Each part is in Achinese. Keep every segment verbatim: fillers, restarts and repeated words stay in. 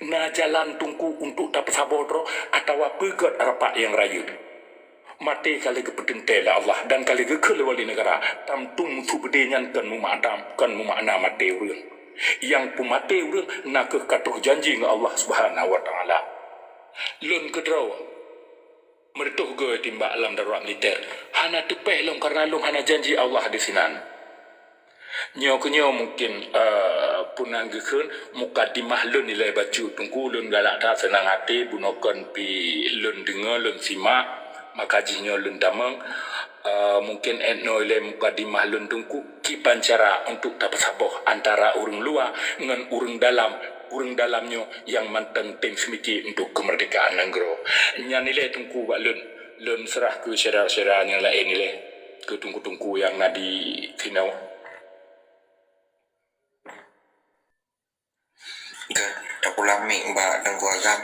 Na jalan Teungku untuk tapeusaboh droe atawa peugét rapat nyang rayeuk? Maté ka lheueh geupeuteuntèe lé Allah dan ka lheueh geukheun lé wali neugara, tamtum su beudé nyan kon meumakna, kon meumakna maté ureuëng. Nyang peumaté ureuëng na kheueh ka troh janji ngon Allah Subhanahu wa Taala. Lôn keudroe meureutoh goe timbak lam darurat militer. Hana teupéh lôn kareuna lôn hana janji Allah disinan. Nyoe keunyoe mungken, eh, peunan geukheun mukadimah lôn ilée bacut Teungku, lôn galak that seunang até bunoe kon pi lôn deungoe, lôn simak, maka jih nyoe lôn tamong. Eh, mungken 'et noe ilée mukadimah lôn Teungku, kiban cara untuk tapeusaboh antara ureuëng luwa ngon ureuëng dalam. Ureuëng dalam nyoe nyang mantong tem seumiké untuk keumeurdekaan nanggroe. Nyan ilée Teungku bak lôn. Lôn seurah keu syedara-syedara nyang laén ilée, keu teungku-teungku nyang na di sinoe. Ka tapulang mic bak Teungku Agam.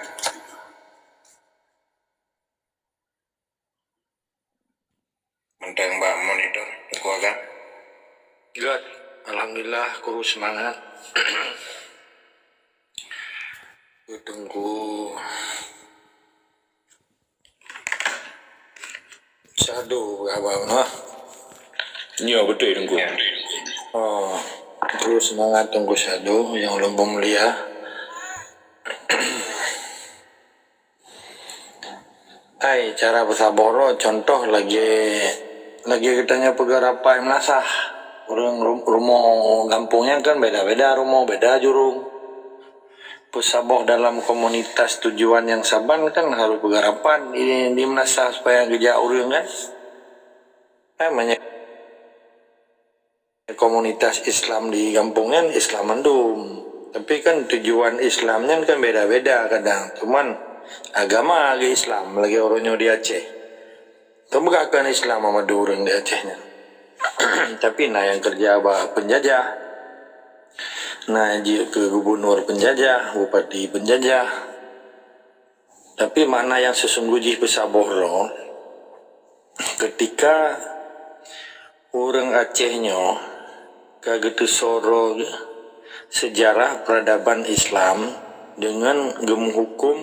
Mantong bak monitor Teungku Agam. Gét, alhamdulillah, kuru seumangat. Teungku Sadu, abang, ha? Nyoe beutôi, Teungku. Oh, terus seumangat Teungku Sadu nyang ulôn peumulia. Ai, cara peusaboh droe, contoh lagée, lagée geutanyoe peugah rapat meulasah. Ureuëng rum-, rumoh gampông nyan kan beda-beda rumoh, beda jurông. Peusaboh dalam komunitas tujuan nyang saban kan harôh peugah rapat di, di meunasah supaya geujak ureuëng kan. Kan banyak komunitas Islam di gampông nyan Islam mandum. Tapi kan tujuan Islam nyan kan beda-beda kadang. Cuman agama lagée Islam lagée uroe nyoe di Aceh. Teupeugah kan Islam meumadu ureuëng di Aceh nyan. Tapi na nyang keureuja bak peunjajah. Na jeuet keu gubunur peunjajah, bupati peunjajah. Tapi makna nyang seusunggoh jih peusaboh droe, keutika ureuëng Aceh nyoe ka geuteusoe droe seujarah peuradaban Islam deungon geumeuhuköm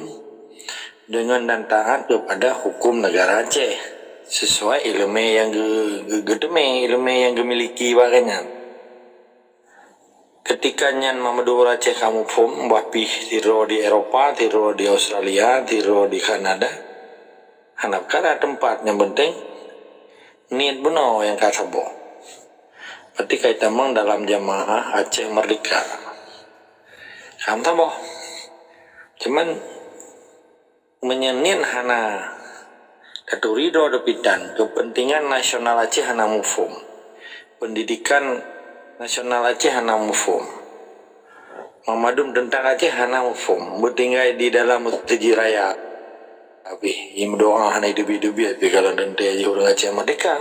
deungon dan taát keupada huköm neugara Aceh, sisuai iéleumé nyang geu-, geu-, geuteumé, iéleumé nyang geumiliki bak geuhnyan. Keutika nyan meumadu ureuëng Aceh ka muphom, bah pih sidroe di Eropa, sidroe di Australia, sidroe di Kanada. Hana peukara teumpat, nyang peunteng niet bunoe nyang ka saboh. Berarti ka itamong dalam jamaah Aceh Merdeka. Ka meusaboh. Cuman, meunyoe niet hana taturi droe deupitan, keupeuntengan nasional Aceh hana muphom. Peundidikan nasional Aceh hana muphom. Meumadu teuntang Aceh hana muphom. Beutinggai di dalam meuseujid raya. Abéh, imeudoá hana teubiet-teubiet, tapi kalau teuntée jih ureuëng Aceh Merdeka.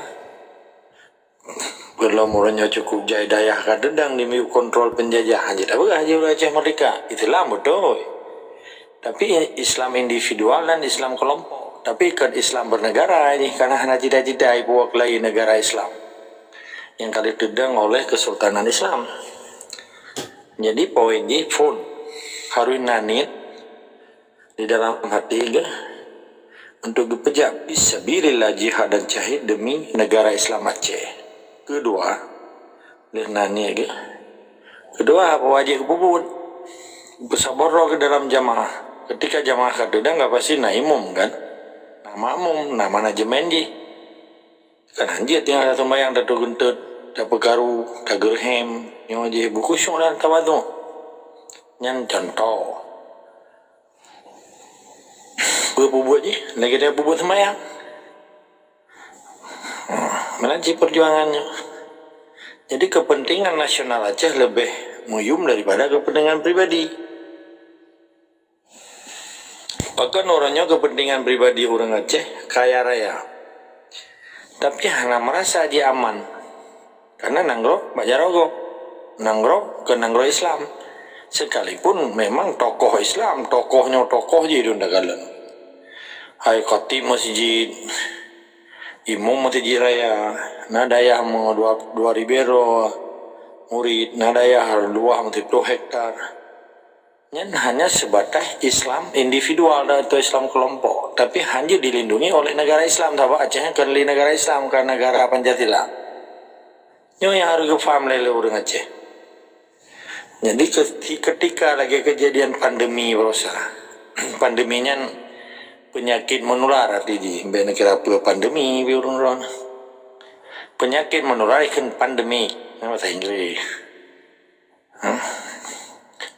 Belom ureuëng nyoe cukup jai dayah ka teudang dimiyueb kontrol peunjajah. Hana tapeugah jih ureuëng Aceh Merdeka. Islam beutôi. Tapi Islam individual dan Islam kelompok. Tapi kon Islam bernegara jih, karena hana cita-cita ipuwoe keulai negara Islam nyang ka diteudang oleh Kesultanan Islam. Jadi, poin jih phon harus na niet di dalam hati geuh untuk geupeujak fisabilillah jihad dan syahid demi negara Islam Aceh. Kedua, lheueh na niet geuh. Kedua, apa wajéb geupeubuet? Peusaboh droe keu dalam jamaah. Ketika jamaah ka teudang, ka pasti na imum, kan? Na makmum, na manajemen jih. Kan hanjeuet tinggai taseumayang, tatoe geunteut, tapeukaru, tageureuhem, nyoe jih beukhusyuk dan tawadhu. Nyan contoh. Peue peubuet jih, lagée tapeubuet seumayang. Meunan cit peujuangan nyoe. Jadi, keupeuntengan nasional Aceh leubeh meuyum daripada keupeuntengan pribadi. Pakon uroe nyoe keupeuntengan pribadi ureuëng Aceh kaya raya, tapi hana meurasa jih aman, karena nanggroe bak jaroe gob, nanggroe keu nanggroe Islam. Sekalipun memang tokoh Islam, tokoh nyoe tokoh jih dum takalon. Hai khatib meuseujid, imum meuseujid raya, na dayah meu dua, dua ribée droe murit, na dayah luwah meusiplôh hektar. Nyan hanya sebatas Islam individual atau Islam kelompok, tapi hanya dilindungi oleh negara Islam. Sabab Aceh kan lé negara Islam, kan negara Pancasila. Nyoe nyang harus geupaham lé ureuëng Aceh. Jadi ketika lagi kejadian pandemi barosa, pandemi nyan penyakit menular arti jih, bèk neukira peue pandemi bagi ureuëng droe. Penyakit menular ikheun pandemi, bahasa Inggris.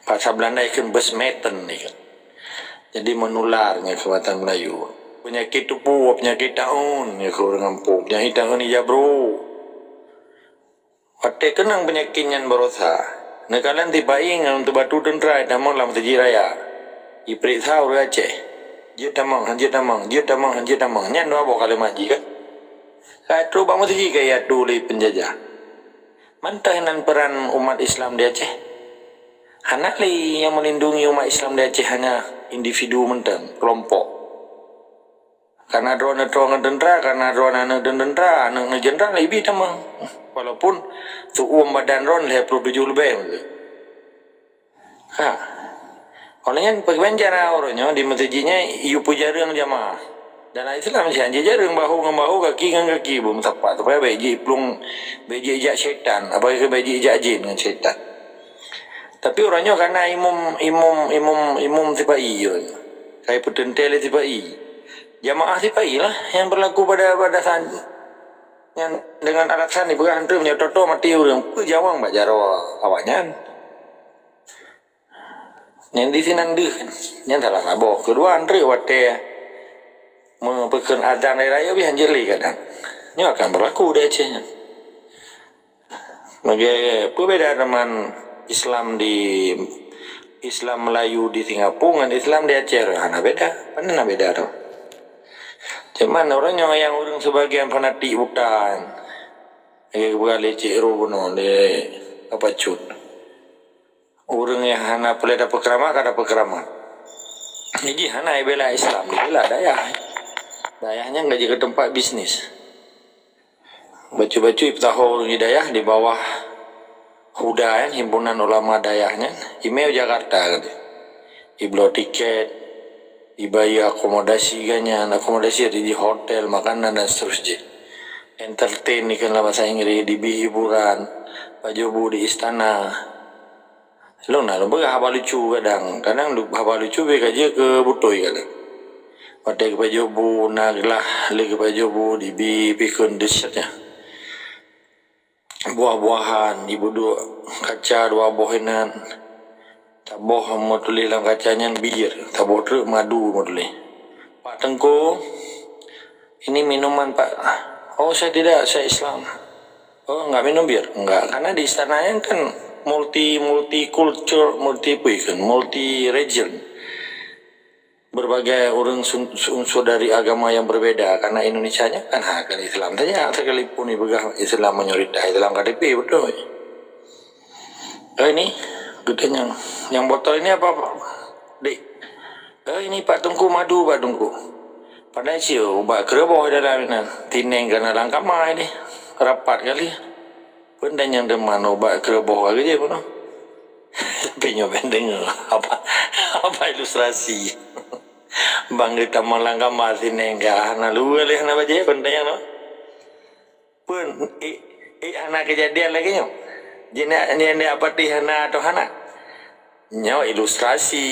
Bahasa Belanda ikheun besmeten ni kan. Jadi menular nyoe keu bahasa Melayu. Penyakit tupu, penyakit taun nyoe keu ureuëng gampông. Penyakit taun ni jabro. Watèe keunong penyakit nyan barosa, neukalon sipa-i ngon batu teuntra tamong lam meuseujid raya. Ipeuriksa ureuëng Aceh. Jeuet tamong, han jeuet tamong, jeuet tamong, han jeuet tamong. Nyan dua boh kalimat jih kan. Ka trok bak meuseujid ka iyatu lé peunjajah. Mantah nan peran umat Islam di Aceh. Hana lé nyang melindungi umat Islam di Aceh, hanya individu mantong, kelompok. Karena droeneuh trok ngon teuntra, karena droeneuh aneuk teuntra, aneuk-aneuk jenderal, ibi tamong. Walaupun seuuem badan droeneuh lhèe ploh tujoh leubeh. Ha. Oleh nyan, peubicara uroe nyoe di meuseujid nyan, yue peujareueng jamaah. Dalam Islam sian jijareueng bahu ngon bahu, kaki ngon kaki, beumeusapat, supaya bèk jiplueng, bèk jijak syaitan, apalagi bèk jijak jin ngon syaitan. Tapi uroe nyoe kana imum, imum, imum, imum sipa-i, kai peuteuntèe lé sipa-i. Jamaah sipa-i lah yang berlaku pada, pada saat nyan dengan alasan ipeugah anteuk meunyoe toto maté ureuëng, peue jawang bak jaroe awaknyan. Nyan di sinan deuh, nyan salah saboh. Keudua, anteuk watèe meupeukeun azan raya-raya bih hanjeuet lé kadang. Nyoe akan berlaku di Aceh nyan. Lagèe peue beda teuma Islam di, Islam Melayu di Singapura ngon Islam di Aceh? Hana beda. Pane na beda tu. Cuman ureuëng nyoe nyang ureuëng sebagian fanatik buta. Lagèe geupeugah lé Cik Ro bunoe lé Apa Cut. Ureuëng nyang hana peureulèe tapeukeuramat, ka tapeukeuramat. Jadi hana ibela Islam, ibela dayah. Dayah nyan ka jeuet keu teumpat bisnis. Bacut-bacut ipeutaho ureuëng di dayah di bawah HUDA nyan, Himpunan Ulama Dayah nyan, imè u Jakarta keuh. Ibloe tiket, ibayeue akomodasi geuh nyan, akomodasi di hotel, makanan dan seterusnya. Entertain dikheun lam bahasa Inggris, dibi hiburan, pajoh bu di istana. Lôn na lôn peugah haba lucu kadang. Kadang lu-, haba lucu pih ka jeuet keu beutôi kadang. Watèe geupajoh bu, na glah lé geupajoh bu, dibi pih kheun deuh sat nyan. Buah-buahan, jipeuduek kaca dua boh inan. Saboh meutuléh lam kaca nyan bir, saboh treuk madu meutuléh. "Pak Teungku, ini minuman, Pak." "Oh, saya tidak, saya Islam." "Oh, enggak minum bir?" "Enggak, karena di istana nyan kan multi, multi culture, multi apa kan, multi region. Berbagai ureuëng sun-, unsur dari agama yang berbeda. Karena Indonesia nyan kan, ha, kan Islam saja, sekalipun ipeugah Islam mayoritas Islam K T P, betul." "Eh, ini," geutanyong, "yang botol ini apa, Pak?" "Dek." "Eh, ini, Pak Teungku, madu, Pak Teungku." Padahai siuh ubat keureuboh dalam inan. Tineng ka na lam kama ini. Rapat kali. Peue tanyong teuma ubat keureuboh lagèe jih bunoe. Tapi nyoe bèk deungö. Apa, apa ilustrasi. Bang geutamong lam kama tineng ka hana luweue lé hana bajèe, peue tanyong teuma. Peue, ék, ék hana keujadian lagèe nyoe? Jinak, jinak patéh hana atau hana? Nyoe ilustrasi.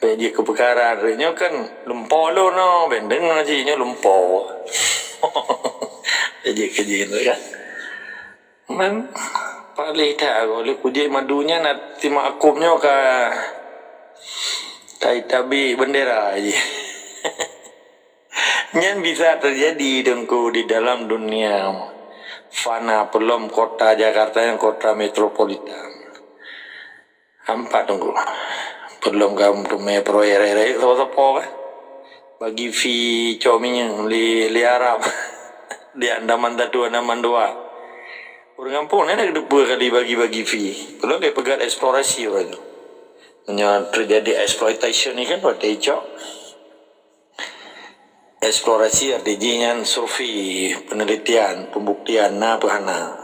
Bèk jeuet keu peukara nyoe kan lumpoe lôn nyoe, bèk deungö cit nyoe lumpoe. Bèk jeuet keu jih nyoe kan. Man, paléh that, lé kujék madu nyan, na simak akub nyoe ka, ka itabi bendera jih. Nyan bisa terjadi, Teungku, di dalam dunia fana, peulom kota Jakarta nyang kota metropolitan. Ampat, Teungku. Peulom ka teumé proyek rayeuk-rayeuk sapo-sapo kan. Bagi fee cok minyeuk lé, lé Arab. Di Andaman Satu, Andaman Dua. Ureuëng gampông na geuteupeue kali bagi-bagi fee. Peulom lé peugöt eksplorasi ureuëng tu. Meunyoe terjadi exploitation ni kan, watèe icok. Eksplorasi arti jih nyan survei, penelitian, pembuktian na peue hana.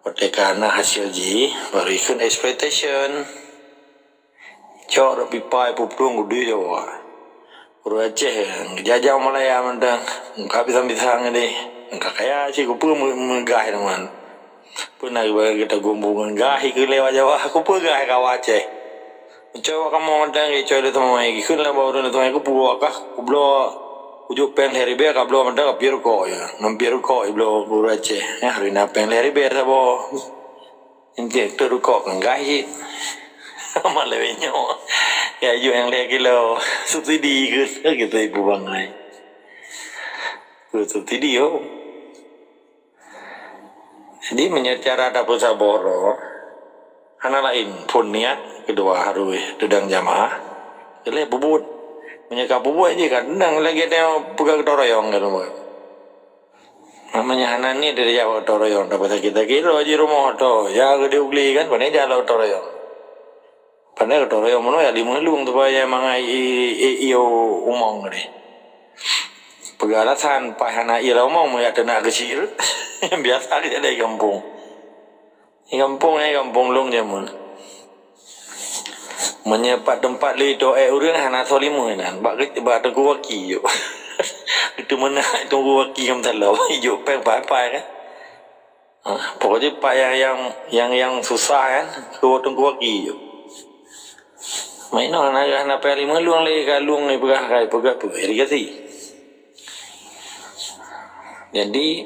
Watèe ka na hasil jih, baru ikheun exploitation. Cok rot pipa ipuplueng u deh Jawa. Ureueng Aceh, geujajah Malaya mantong, muka pisang-pisang deh. Ka kaya cit, keupeue meu-, meugah teuma. Peue na geutanggong bumoe gah ikeu lewat Jawa, keupeue gah kawa Aceh. Cok kamoe mantong, cok lé teuma, ikheun lé bak ureueng lé teuma, keupeue kah, kubloe, kujok péng lhèe ribèe, kabloe mantong, kapiep rukok ya. Ngon piep rukok ibloe ureueng Aceh. Ya, hari na péng lhèe ribèe saboh. Inti tu rukok kan gah cit. Malah nyoe. Ya, yue nyang lhèe kilo. Subsidi keu kita ibu bangai. Keu subsidi, oh. Jadi, meunyoe cara tapeusaboh droe, hana laén phon niat, keudua harôh teudong jamaah, keulhèe peubuet. Meunyoe ka peubuet jih ka teudong lagèe tanyoe peugah gotong royong kan. Meunyoe hana niet, tajak gotong royong, tapasakét-sakét droe jih rumoh, toh, ya, geudeh u glé kan, pane jak gotong royong. Pane gotong royong meunoe ya limong lueng tu, supaya mangat i, i, i, i umong tadi. Peugah alasan, paih hana ie lam umong, meunyo teunak keuchik. Biasa dia dari gampông. Di gampông, di gampông lôn jameun. Meunyo pat teumpat lé toh ék ureueng hana soe limong inan, bak, bak Teungku Waki jok. Itu mana Teungku Waki nyang talo, jok péng pai-pai kan. Ha, pokoknya pat nyang, nyang, nyang, nyang susah kan, keu Teungku Waki jok. Main hana, hana payah limong lueng lé, ka lueng lé peugah, kai peugah, peugah irigasi. Jadi,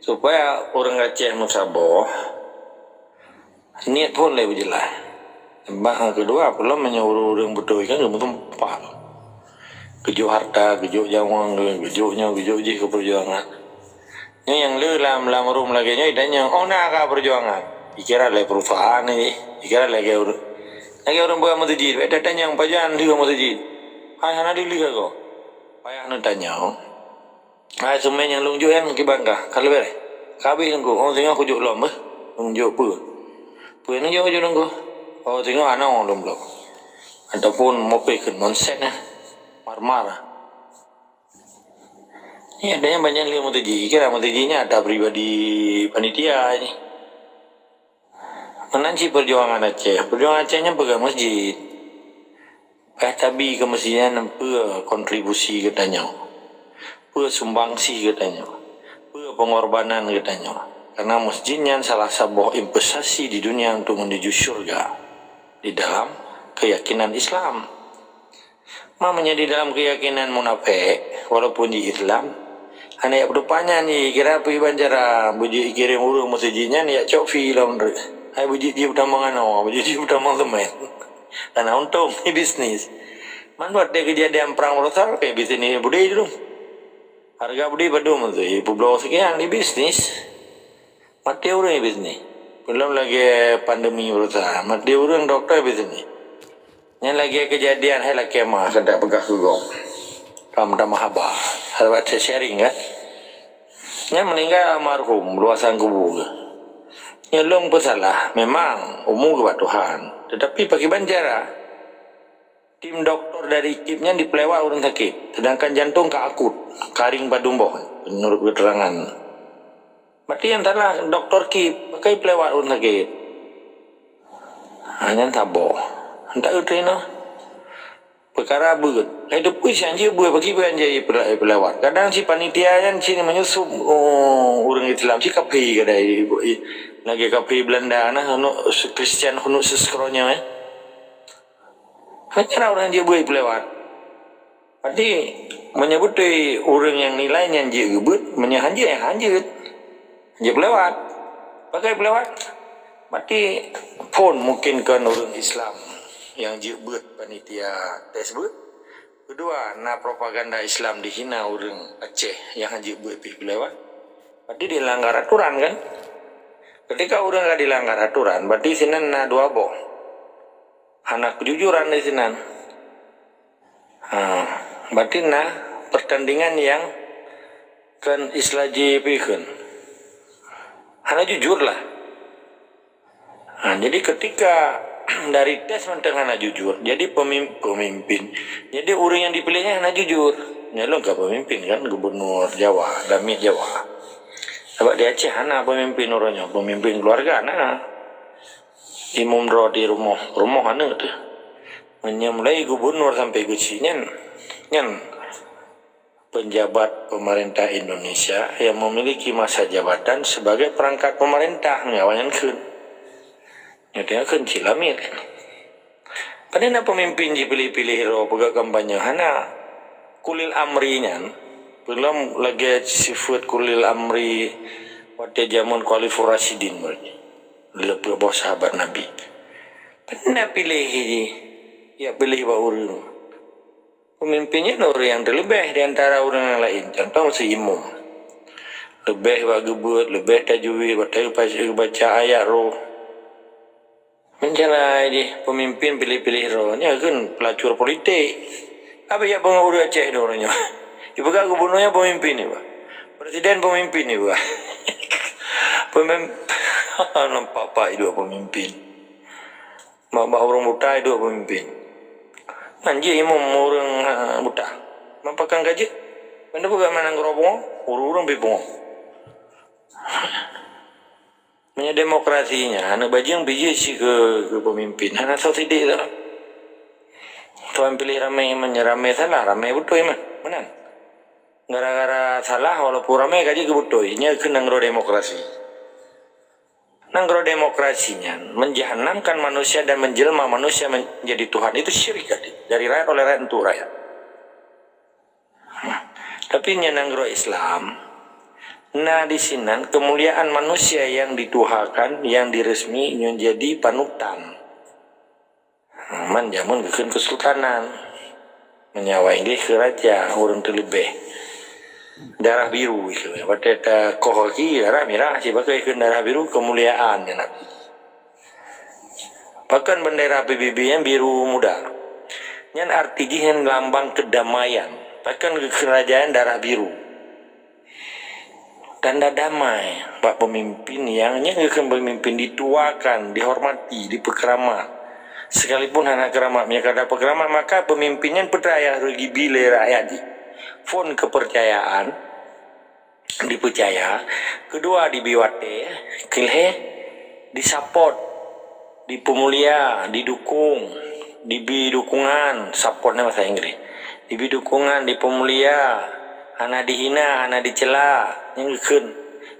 supaya ureueng Aceh meusaboh, niet phon lé beujeulaih. Bah, keudua, peulom meunyoe ureueng-ureueng beutôi kan geumeutumpah. Geujok harta, geujok nyawöng, geujok nyoe, geujok jih keu peujuangan. Nyoe nyang le lam, lam rum lagèe nyoe, dan nyang, oh, na ka peujuangan. Dikira lé perusahaan ni, dikira lagèe ureueng. Lagèe ureueng buka meuseujid, bèk tatanyong pajan lheueh meuseujid. Hai, hana dilheueh ko. Payah neutanyong. Hai, seumè nyang lôn jok nyan kiban kah? Ka leubeh? Ka habéh Teungku. Oh, singoh kujok lom beuh. Lôn jok peue? Peue nyang jok, jok Teungku? Oh, singoh anoe lôn bloe. Ataupun mopé kheun monset nyan. Marmar. Ya, ada nyang banyak lé meuteujih. Kira meuteujih nyan ata pribadi panitia nyan. Meunan cit peujuangan Aceh. Peujuangan Aceh nyan peugah meuseujid. Payah tabi keu meuseujid nyan peue kontribusi geutanyoe. Peue sumbangsi geutanyoe. Peue peungorbanan geutanyoe. Karena meuseujid nyan salah saboh investasi di dunia untuk menuju syurga di dalam keyakinan Islam. Ma meunyoe di dalam keuyakinan munafék, walaupun di Islam, hana jak peutupat nyan jih, kira peue ban cara beujeuet kirém ureueng meuseujid nyan jak cok fee lom treuk. Hai beujeuet jih peutamong anoe, beujeuet jih peutamong seumén. Karena untông di bisnis. Man watèe keujadian prang beurosal, keu bisnis beudé dulu. Harga beudé padum tu, peubloe seukian di bisnis. Maté ureueng bisnis. Peulom lagèe pandemi beurosal, maté ureueng dokto bisnis. Nyan lagèe keujadian hai lakèe ma, keudak peugah keu gob. Ka meutamah haba. Sahabat saya sharing kan. Nyan meuninggai almarhum, luasan kubu geuh. Nyan lôn peusalah, memang umu geuh bak Tuhan. Tetapi pakriban cara. Tim doktor dari KIP nyan dipeulewat ureueng sakét, sedangkan jantong ka akut, karing padum boh, menurut keterangan. Berarti nyang salah doktor KIP, pakon jipeulewat ureueng sakét. Ha, nyan saboh. Entah euti noh. Peukara beuet. Hai teupeu sian jih beuet, pakon beuet jih jipeulewat. Kadang si panitia nyan si menyusup, oh, ureueng Islam, si kafé kadai. Lagèe kafé Belanda nah, hunok Kristian, hunok seuskronya, eh. Hanya ureueng jeuet beuet peulewat. Berarti, meunyoe beutôi ureueng nyang nilai nyan jeuet geubeuet, meunyoe han jeuet, han jeuet. Jeuet peulewat. Pakon peulewat. Berarti, phon mungkin kon ureueng Islam nyang jeuet beuet panitia tes beuet. Keudua, na propaganda Islam dihina ureueng Aceh nyang han jeuet beuet pih peulewat. Berarti dilanggar aturan kan? Ketika ureueng ka dilanggar aturan, berarti sinan na dua boh. Hana keujujuran di sinan. Ha, berarti na pertandingan nyang kon istilah jih pi kheun. Hana jujur lah. Ha, jadi ketika dari tes mantong hana jujur, jadi pemim-, pemimpin. Jadi ureueng nyang dipiléh nyan hana jujur. Nyan lôn ka pemimpin kan, gubernur Jawa, damiet Jawa. Sabab di Aceh hana pemimpin uroe nyoe, pemimpin keluarga na. Imum droe di rumoh, rumoh aneuk teuh. Meunyoe mulai gubernur sampai geuchik nyan, nyan penjabat pemerintah Indonesia yang memiliki masa jabatan sebagai perangkat pemerintah, nyan awaknyan kheun. Nyoe teuh kheun cit lamiet. Padahai na pemimpin jipiléh-piléh droe peugah kampanye hana. Ulil amri nyan, peulom lagèe sifeuet ulil amri watèe jameun Khalifur Rasyidin, le peuboh sahabat Nabi. Padahai na piléh jih, jak piléh bak ureueng. Pemimpin nyan ureueng nyang teuleubeh di antara ureueng nyang laén, contoh si imum. Leubeh bak geubeuet, leubeh tajwid, bak baca ayat roh. Meucara jih pemimpin piléh-piléh droe, nyan kheun pelacur politik. Abéh jak peungeut ureueng Aceh droe nyoe. Ipeugah gubernur nyan pemimpin ipeugah. Presiden pemimpin ipeugah. Pemim-, nampak pak iduek pemimpin. Bak, bak ureueng buta iduek pemimpin. Nyan jih imum ureueng, ha, buta. Mapakan ka jeuet. Ban peugah meunan keurobongan, ureueng-ureueng pi pungo. Meunyoe demokrasi nyan, aneuk bajeueng bijéh cit keu, keu pemimpin. Hana soe sidék tu. Tuan piléh ramé, meunyoe ramé salah, ramé beutôi mah. Meunan. Gara-gara salah, walaupun ramé ka jeuet keu beutôi. Nyan kheun nanggroe demokrasi. Nanggroe demokrasi nyan menjahanamkan manusia dan menjelma manusia menjadi Tuhan. Itu syirik tadi. Dari rakyat, oleh rakyat, untuk rakyat. Tapi nyan nanggroe Islam, na di sinan kemuliaan manusia yang dituhakan, yang diresmi, yang jadi panutan. Man jameun geukheun kesultanan. Meunyoe awak Inggris kheun raja, ureueng teuleubeh. Darah biru ikheun. Watèe takoh gaki, darah mirah, sibagoe ikheun darah biru, kemuliaan nyan Nabi. Pakon bendera P B B nyan biru muda? Nyan arti jih nyan lambang kedamaian. Pakon geukheun raja nyan darah biru? Tanda damai bak pemimpin nyang, nyang geukheun pemimpin dituakan, dihormati, dipeukeuramat. Sekalipun hana keuramat, meunyoe ka dapeukeuramat, maka pemimpin nyan peue teuma nyang harôh jibi lé rakyat jih. Phon kepercayaan, dipeucaya. Keudua, dibi watèe. Keulhèe, disapot, dipeumulia, didukong, dibi dukungan, sapot nyan bahasa Inggris. Dibi dukungan, dipeumulia, hana dihina, hana dicela. Nyan geukheun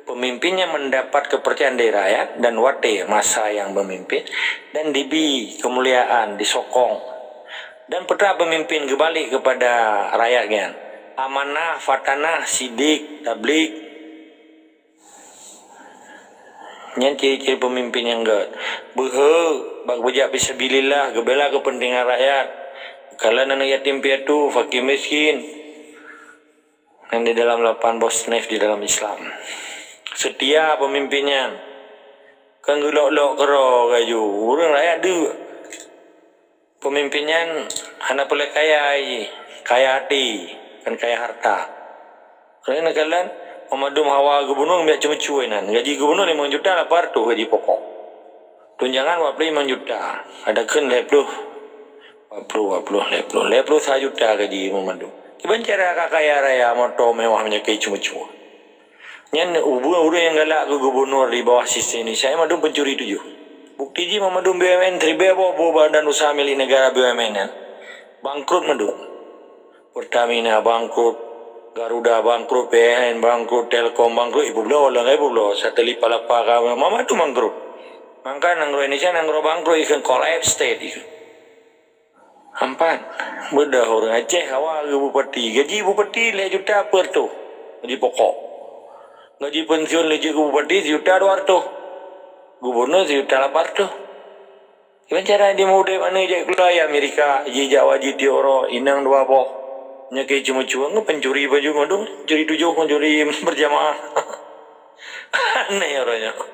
pemimpin nyang mendapat kepercayaan dari rakyat dan watèe masa nyang memimpin, dan dibi keumuliaan, disokong. Dan peue teuma pemimpin geubalek keupada rakyat nyan? Amanah, fatanah, sidik, tablig. Nyan ciri-ciri pemimpin nyang gèt. Beuhe bak beujak fisabilillah, geubela keupeuntengan rakyat. Kalon aneuk yatim piatu, fakir miskin. Nyan di dalam lapan boh snif di dalam Islam. Seutia pemimpin nyan. Kan geulok-lok keudroe laju. Ureueng rakyat deuk. Pemimpin nyan hana peureulèe kaya jih, kaya até, kon kaya harta. Karena kalon, meumandum hawa gubernur biak ceumeucue nan. Gaji gubernur limong juta lapan ratus gaji pokok. Tunjangan dua puluh limong juta. Ada kheun lhèe ploh, dua puluh, dua puluh, lhèe ploh. Lhèe ploh sa juta gaji meumandum. Kiban cara ka kaya raya, moto mewah, meunyoe keu ceumeucue. Nyan ureueng-ureueng nyang galak keu gubernur di bawah sistem Indonesia, mandum pencuri tujoh. Bukti jih mandum B U M N, ribèe boh, boh badan usaha milik negara B U M N nyan bangkrut mandum. Pertamina bangkrut, Garuda bangkrut, P L N bangkrut, Telkom bangkrut, ipeubloe lagèe ipeubloe, satelit Palapa ka mandum bangkrut. Maka nanggroe Indonesia nanggroe bangkrut, ikheun collapse state ikheun. Ampat, beudôh ureueng Aceh hawa keu bupati. Gaji bupati lhèe juta per tuh. Gaji pokok. Gaji pensiun lé jeuet keu bupati sejuta dua ratus. Gubernur sejuta lapan ratus. Gimana cara dia mau udép aneuk jak keuluar di Amerika, jijak haji tiep uroe, inong dua boh. Nyoe keu ceumeucue, ngon pencuri baju mandum, curi tujoh, curi berjamaah. Aneh uroe nyoe.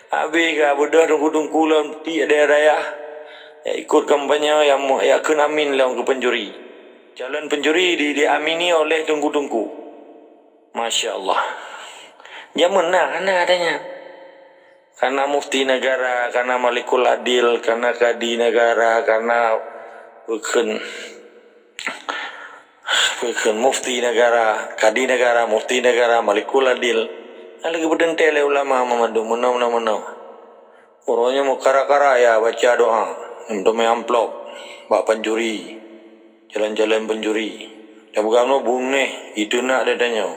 Habéh ka beudôh teungku-teungku lom tiep daerah-daerah. Jak ikot kampanye, jak mu-, jak kheun amin lom keu pencuri. Calon pencuri di, diamini oleh teungku-teungku. Masya Allah. Jameun na, na ada nyan. Kana mufti negara, kana malikul adil, kana kadi negara, kana peue kheun, peue kheun mufti negara, kadi negara, mufti negara, malikul adil. Nyang lagèe peuteuntèe lé ulama meumandum meunoe, meunoe, meunoe. Uroe nyoe meukara-kara ya baca doa, meuteumèe amplop. bak pancuri, jalan-jalan pancuri. Dan peugah bunoe beungéh, itu nak dia tanyoe.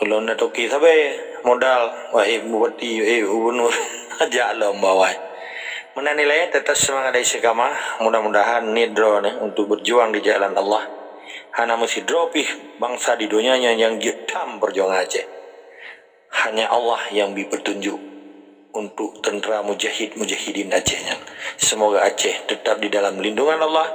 Ulôn na toke sabe modal, wahé bupati, wahé gubunur, ajak lom bawai. Meunan ilée, tetap semangat dan istiqamah. Mudah-mudahan niet droeneuh untuk berjuang di jalan Allah. Hana meusidroe pih bansa di donya nyoe nyang jeuet tham perjuangan Aceh. Hanya Allah yang bri petunjuk untuk tentera mujahid-mujahidin Aceh nyan. Semoga Aceh tetap di dalam lindungan Allah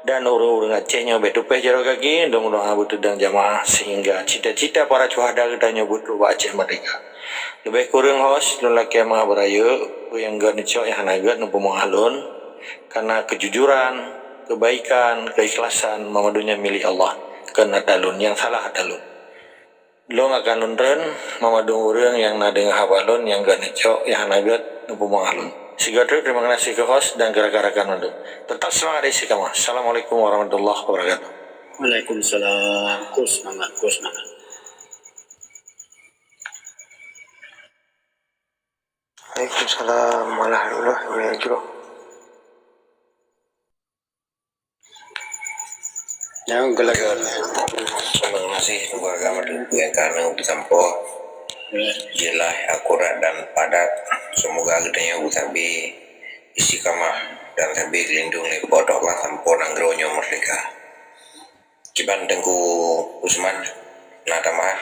dan ureuëng-ureuëng Aceh nyoe bék tupéh jaroe gaki, dong doa beuteudang jamaah sehingga cita-cita para syuhada geutanyoe beutrok bak Aceh merdeka. Leubeh kureueng host lôn lakée meuah beurayeuk, peue nyang gét neucok nyang hana gét neupeumaaf lôn, karena kejujuran, kebaikan, keikhlasan, memadumnya milik Allah, kon ata lôn, nyang salah ata lôn. Lôn akan lôn treun memadum ureuëng nyang na deungoe haba lôn nyang gét neucok, nyang hana gét neupeumaaf lôn. Sigoe treuk terima kasih keu host dan keu rakan-rakan mandum. Tetap semangat dan istiqamah. Assalamualaikum warahmatullahi wabarakatuh. Waalaikumsalam. Kos semangat, kos semangat. Waalaikumsalam warahmatullahi wabarakatuh. Nyang geulah. Terima kasih kepada agama Teungku yang karena disampaikan jelas, akurat dan padat. Semoga geutanyoe beutabi istiqamah dan tabi lindung lé Po teu Allah sampoe nanggroe nyoe merdeka. Kiban Teungku Usman na tamah.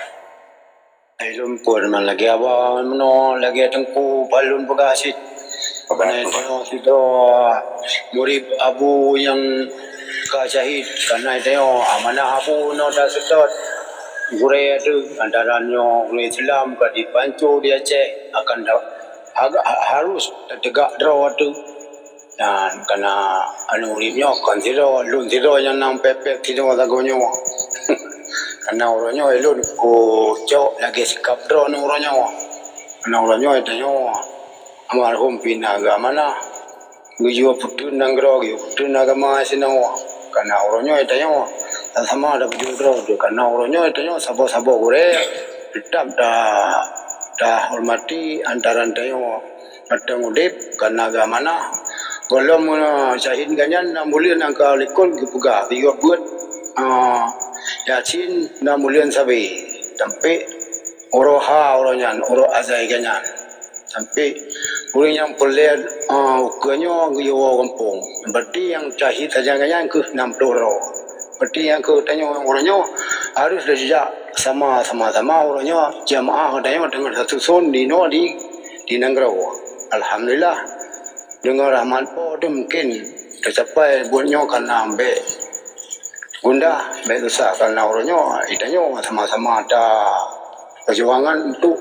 Hai lôn pun man lagée abang meunoe lagée teungku palun peugah cit. Abang Abang Abdul. Tanyoe sidroe murit Abu nyang ka syahid, kana tanyoe amanah Abu nyoe taseutôt. Gurée teuh antara nyoe ureuëng Islam ka dipanco di Aceh akan da-, ha-, ha-, harus tateugak droe teuh. Dan kana aneuëk ureuëng nyoe kon sidroe, lôn sidroe nyang na pép-pép sidroe sagoe nyoe. Kana uroe nyoe lôn kucok lagée sikap droe uroe nyoe. Kana uroe nyoe tanyoe almarhum pih na geuamanah, geuyue peuteun nanggroe, geuyue peuteun agama sinoe. Kana uroe nyoe tanyoe sama-sama tapeujeuet droe teuh. Kana uroe nyoe tanyoe saboh-saboh gurée teutap ta-, tahormati antara tanyoe. Mantong udeb kana geuamanah. Gohlom syahid geuhnyan na buleuen nyang ka likot geupeugah, geuyue beuet, ah, Yasin na buleuen sabe. Sampai uroe ha uroe nyan, uroe azai geuhnyan. Sampai ureuëng nyang peureulée, ah, ukeue nyoe geuyue woe gampông. Berarti nyang syahid sajan geuhnyan kheueh nam ploh droe. Berarti nyang keu tanyoe uroe nyoe harôh tajak sama-sama, sama uroe nyoe jamaah tanyoe deungon satu son di noe di, di nanggroe. Alhamdulillah, deungon rahmat Po teuh mungken teucapai buet nyoe kana bék gundah, bék susah kana uroe nyoe tanyoe sama-sama ta peujuangan untuk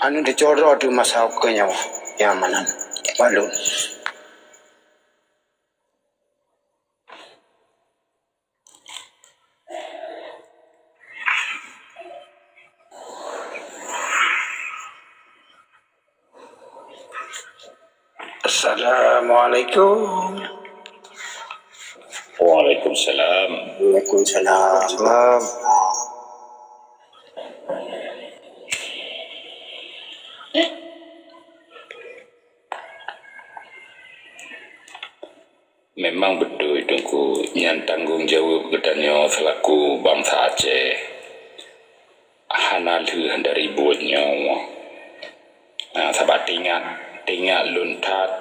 aneuëk teucok droe teuh masa ukeue nyoe. Nyang meunan. Bak lôn. Assalamualaikum. Waalaikumsalam. Waalaikumsalam. Memang beutôi, Teungku, nyan tanggong jaweueb geutanyoe seulaku bansa Aceh. Hana lheueh dari buet nyoe. Nah, sabab teuingat, teuingat lôn that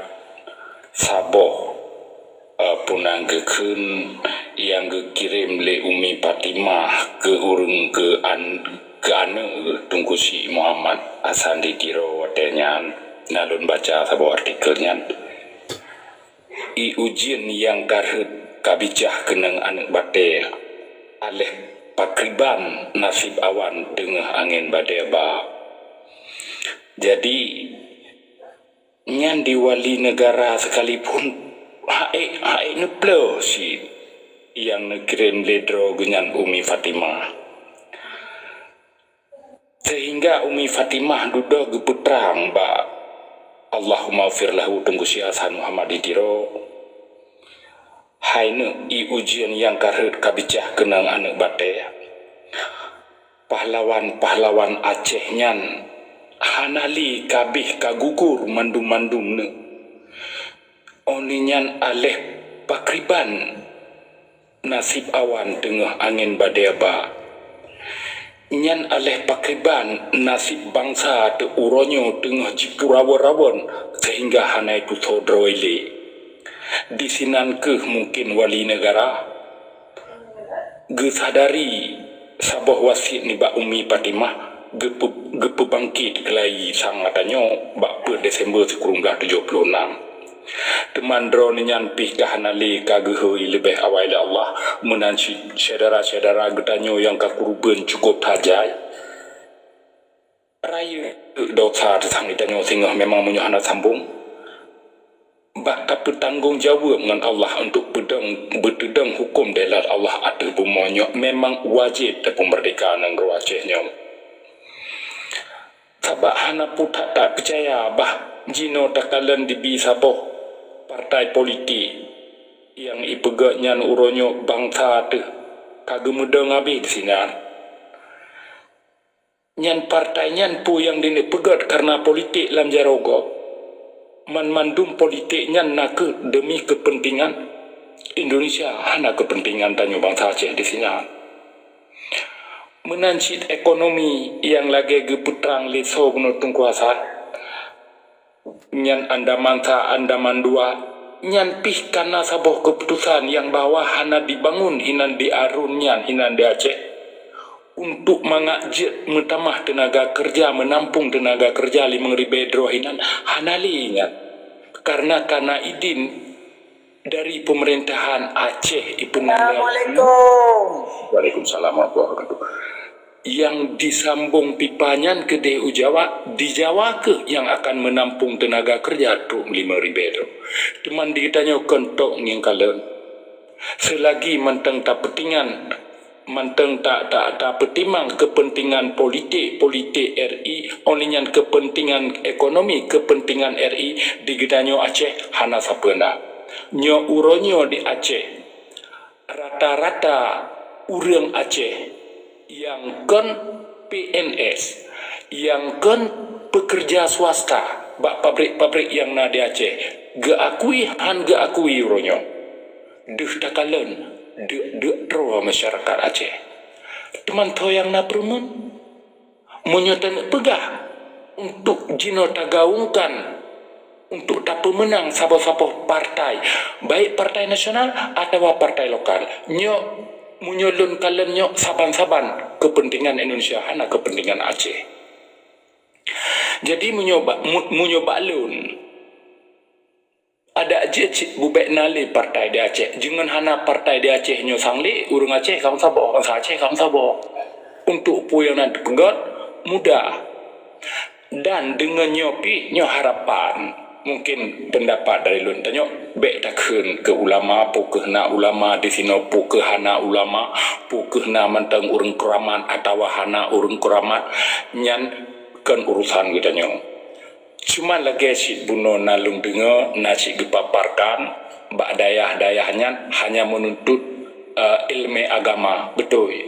saboh, eh, peue nan geukheun nyang geukirém lé Umi Fatimah keu ureuëng keu an-, keu aneuëk Teungku Syik Muhammad Hasan di Tiro watée nyan. Na lôn baca saboh artikel nyan. I ujeuen nyang ka rhot ka bijah keuneuk aneuëk batée, aléh pakriban naseb awan teungoh angén batée ba. Jadi, nyan di wali neugara sekalipun ha'ék, ha'ék neuploh cit nyang neukirém lé droe geuhnyan Umi Fatimah. Sehingga Umi Fatimah dudoe geupeutrang bak Allahummaghfir lahu Teungku Syik Hasan Muhammad di Tiro, "Hai neuk, i ujeuen nyang ka rhot ka bijah keuneuk aneuëk batée. Pahlawan-pahlawan Aceh nyan hana lé kabeh ka gugur mandum-mandum neuk." Óh lheueh nyan aléh pakriban nasib awan teungoh angén badée ba. Nyan aléh pakriban nasib bansa teu uroe nyoe teungoh jipeurawon-rawon seuhingga hana tusoe droe lé. Disinan kheueh mungken wali neugara geusadari saboh wasiet nibak Ummi Fatimah geupeu-, geupeubangkét keulai sang geutanyoe bak peuet Desember sikureueng blaih tujoh ploh nam. Teuma droeneuh nyan pih ka hana lé ka geuhôi leubeh awai lé Allah, meunan cit syedara-syedara geutanyoe nyang ka keureubeuen cukôp that jai. Rayeuk desya teuh sang geutanyoe singoh memang meunyoe hana sambong. Bak tapeutanggong jaweueb ngon Allah untuk peudong, beuteudong huköm deulat Allah ateueh bumoe nyoe memang wajéb tapeumeurdeka nanggroe Aceh nyoe. Sabab hana peue that tapeucaya bah jinoe takalon dibi saboh partai politik nyang ipeugét nyan uroe nyoe bansa teuh ka geumeudong habéh disinan. Nyan partai nyan peue nyang dineuk peugét kareuna politik lam jaroe gob. Man mandum politik nyan na kheueh deumi keupeuntengan Indonesia, hana keupeuntengan tanyoe bansa Aceh disinan. Meunan cit ekonomi nyang lagée geupeutrang lé soe bunoe Teungku Hasan. Nyan Andaman sa Andaman dua, nyan pih kana saboh keuputosan nyang bahwa hana dibangun inan di Arun nyan inan di Aceh. Untuk mangat jeuet meutamah teunaga keureuja, meunampung teunaga keureuja limong ribée droe inan hana lé nyan. Kareuna kana idin dari peumeurintahan Aceh ipeunanggung. Assalamualaikum. Waalaikumsalam warahmatullahi wabarakatuh. Nyang disambong pipa nyan keudeh u Jawa, di Jawa kheueh nyang akan meunampung teunaga keureuja trok limong ribée droe. Teuma di geutanyoe kon tok ngieng kalon. Seulagi mantong tapeutingan, mantong ta, ta, tapeutimang keupeuntengan politik, politik R I, óh lheueh nyan keupeuntengan ekonomi, keupeuntengan R I, di geutanyoe Aceh hana sapeue na. Nyoe uroe nyoe di Aceh, rata-rata ureuëng Aceh nyang kon P N S, nyang kon peukeureuja swasta bak pabrik-pabrik nyang na di Aceh, geuakui han geuakui uroe nyoe. Deuh takalon, deuk-deuk droe masyarakat Aceh. Teuma toh nyang na peureumeun? Meunyoe taneuk peugah untuk jinoe tagaungkan untuk tapeumeunang saboh-saboh partai, baik partai nasional atawa partai lokal. Nyoe, meunyoe lôn kalon nyoe saban-saban keupeuntengan Indonesia, hana keupeuntengan Aceh. Jadi meunyoe bak, mu-, meunyoe bak lôn, adak jeuet cit bubek na lé partai di Aceh. Deungon hana partai di Aceh nyoe sang lé, ureuëng Aceh ka meusaboh, bansa Aceh ka meusaboh. Untuk peue nyang na teupeugét, mudah. Dan deungon nyoe pih, nyoe harapan. Mungkin pendapat dari lôn tanyoe, bék takheun keu ulama, peue keuh na ulama di sinoe, peue keuh hana ulama, peue keuh na mantong ureuëng keuramat atawa hana ureuëng keuramat, nyan kon urusan geutanyoe. Cuma lagée cit bunoe na lôn deungoe, na cit geupaparkan, bak dayah-dayah nyan hanya meununtut, eh, iéleumé agama, beutôi.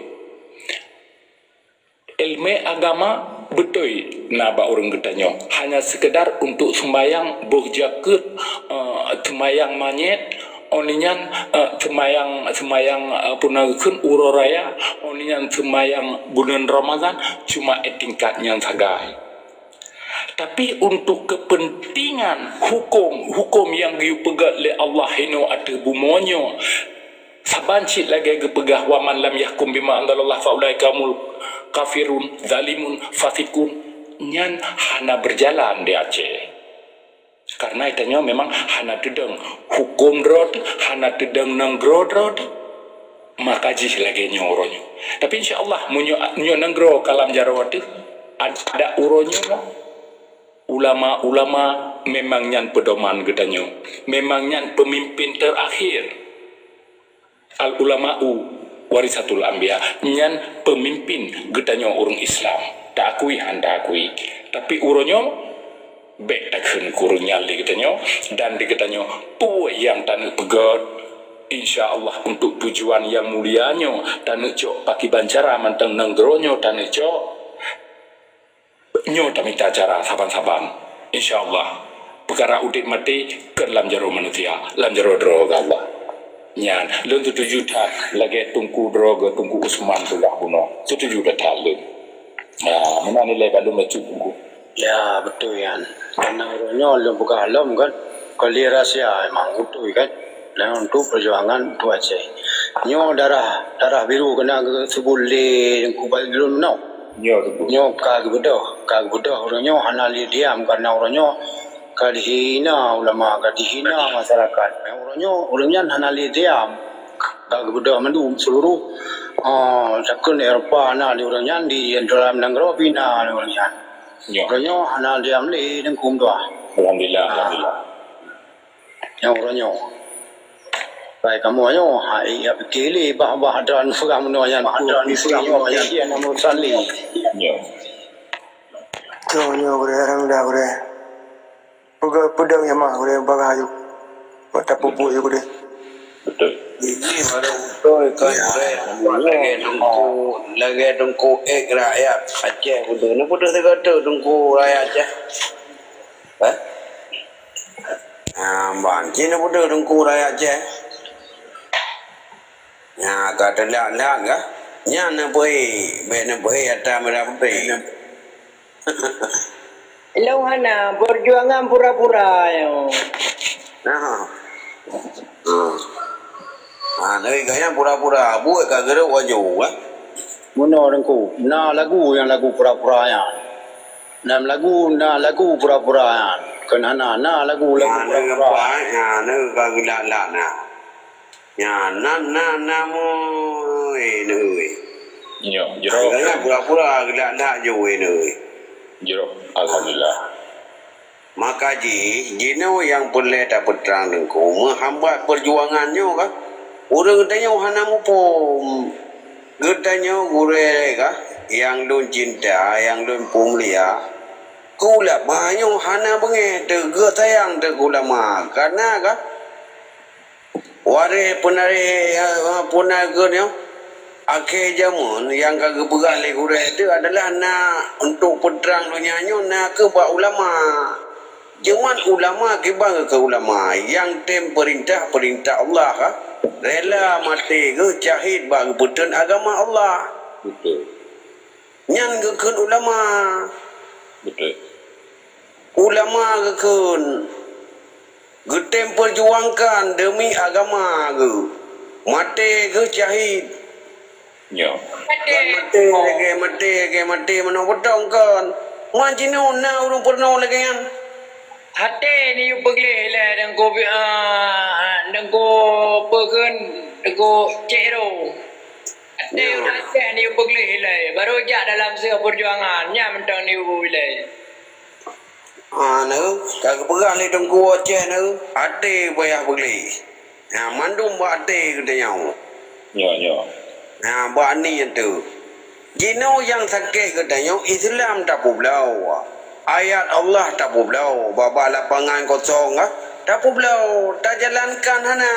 Iéleumé agama beutôi na bak ureuëng geutanyoe. Hanya seukeudar untuk seumbahyang boh jakeuet, eh, seumbahyang manyét, óh lheueh nyan, eh, seumbahyang, seumbahyang, eh, peue na geukheun uroe raya, óh lheueh nyan seumbahyang buleuen Ramadhan, cuma éh tingkat nyan sagai. Tapi untuk keupeuntengan huköm, huköm nyang geuyue peugét lé Allah hinoe ateueh bumoe nyoe, saban cit lagée geupeugah, "Wa man lam yahkum bima anzalallah fa ulaika humul kafirun, zalimun, fasikun," nyan hana beujalan di Aceh. Kareuna geutanyoe memang hana teudong huköm droe teuh, hana teudong nanggroe droe teuh. Maka jih lagée nyoe uroe nyoe. Tapi insya Allah, meunyoe, nyoe nanggroe ka lam jaroe teuh, ad-, adak uroe nyoe, ulama-ulama memang nyan peudoman geutanyoe. Memang nyan peumimpén teurakhier. Al-ulama'u warisatul anbiya. Nyan peumimpén geutanyoe ureuëng Islam. Taakui han taakui. Tapi uroe nyoe, bék takheun keu ureuëng nyan lé geutanyoe, dan di geutanyoe peue nyang taneuk peugét, insya Allah, untuk tujuan nyang mulia nyoe taneuk cok pakriban cara mantong nanggroe nyoe taneuk cok. Nyoe tamita cara saban-saban, insya Allah. peukara udeb maté kon lam jaroe manusia, lam jaroe droe geuh Allah. Nyan, lôn seutuju that lagée Teungku droe geuh Teungku Usman peugah bunoe. Seutuju that lôn. Ha, meunan nilai bak lôn bacut Teungku. Ya, beutôi nyan. Karena uroe nyoe lôn peugah lom kan, kon lé rahsia memang beutôi kan. Dan untuk perjuangan untuk Aceh. Nyoe darah, darah biru keunan geuseubuet lé Teungku Fazlun meunoe. Nyoe, Teungku. Nyoe ka geubeudôh, ka geubeudôh uroe nyoe hana lé diam karena uroe nyoe ka dihina ulama, ka dihina masyarakat. Nyang uroe nyoe, ureuëng nyan hana lé diam. Ka geubeudôh mandum seluruh, ah, takheun Eropa na di ureuëng nyan, di dalam nanggroe pih na di ureuëng nyan. Ya. Uroe nyoe hana diam lé Teungku meutuah. Alhamdulillah, ah, alhamdulillah. Nyang uroe nyoe. Pai kamoe nyoe, hai, ya pike lé bah-bah dan peugah meunoe nyan, bah dan peugah meunoe nyan, dia nama Sali. Ya. Nyoe, nyoe, gurée, alhamdulillah, gurée. Peugah peudong nyang mah, gurée, bagah aju. Buat tapeubuet aju, gurée. Betul. Ini baru betul kan, ya, gurée. Lagée Teungku, lagée Teungku ék rakyat Aceh betul. Ni betul sigoe tu Teungku rakyat Aceh. Eh? Ah, ban cit na beutôi Teungku rakyat Aceh. Nya ka teulat-lat kah? Nyan na peuhé, bék na peuhé ata mirah putéh. Ilong hana, perjuangan pura-pura nyoe. Nah. Hmm. Ha, tapi gaya pura-pura buet ka geureup waju, eh? Meunoe Teungku, na lagu nyang lagu pura-pura nyan. Lam lagu na lagu pura-pura nyan. Kon hana na lagu, lagu pura-pura. Nyan ka geulat-lat na. Nyan na, na, na mu, eh, neu, eh. Nyoe, jroh. Pura-pura geulat-lat jo, eh, neu, eh. Jroh, alhamdulillah. Maka jih, jinoe nyang peureulée tapeutrang Teungku, meuhambat peujuangan nyoe ka. Ureuëng geutanyoe hana muphom. Geutanyoe gurée ka, nyang lôn cinta, nyang lôn peumulia. Keu ulama nyoe hana beungéh teuh, geuh sayang teuh keu ulama. Kana ka, Waréh peunaréh, eh, puna keuh nyoe, akhé jameun nyang ka geupeugah lé gurée teuh adalah na untuk peutrang donya nyoe na keuh bak ulama. Cuman ulama kiban keu ulama nyang tem peurintah-peurintah Allah ka, rela maté geuh syahid bak geupeuteun agama Allah. Betul. Nyan geukheun ulama. Betul. Ulama geukheun geutem peujuangkan deumi agama geuh. Maté geuh syahid. Nyo. Maté. Kon maté lagée, maté lagée, maté meunoe beutong kon. Man jinoe na ureuëng peurunoe lagée nyan. Até neuyue peugleh ilée Teungku, ah, Teungku peue kheun, Teungku Cék Ro. Até ureuëng Aceh neuyue peugleh ilée, barô jak dalam seuh peujuangan, nyan mantong neuyue ilée. Ah, neu, ka geupeugah lé Teungku Aceh neu, até payah peugleh. Ha, mandum bak até geutanyoe. Nyo, nyo. Ha, bak ni nyan teuh. Jinoe nyang sakét geutanyoe Islam tapeubloe. Ayat Allah tapeubloe. Bak-bak lapangan kosong ka tapeubloe. Tajalankan hana.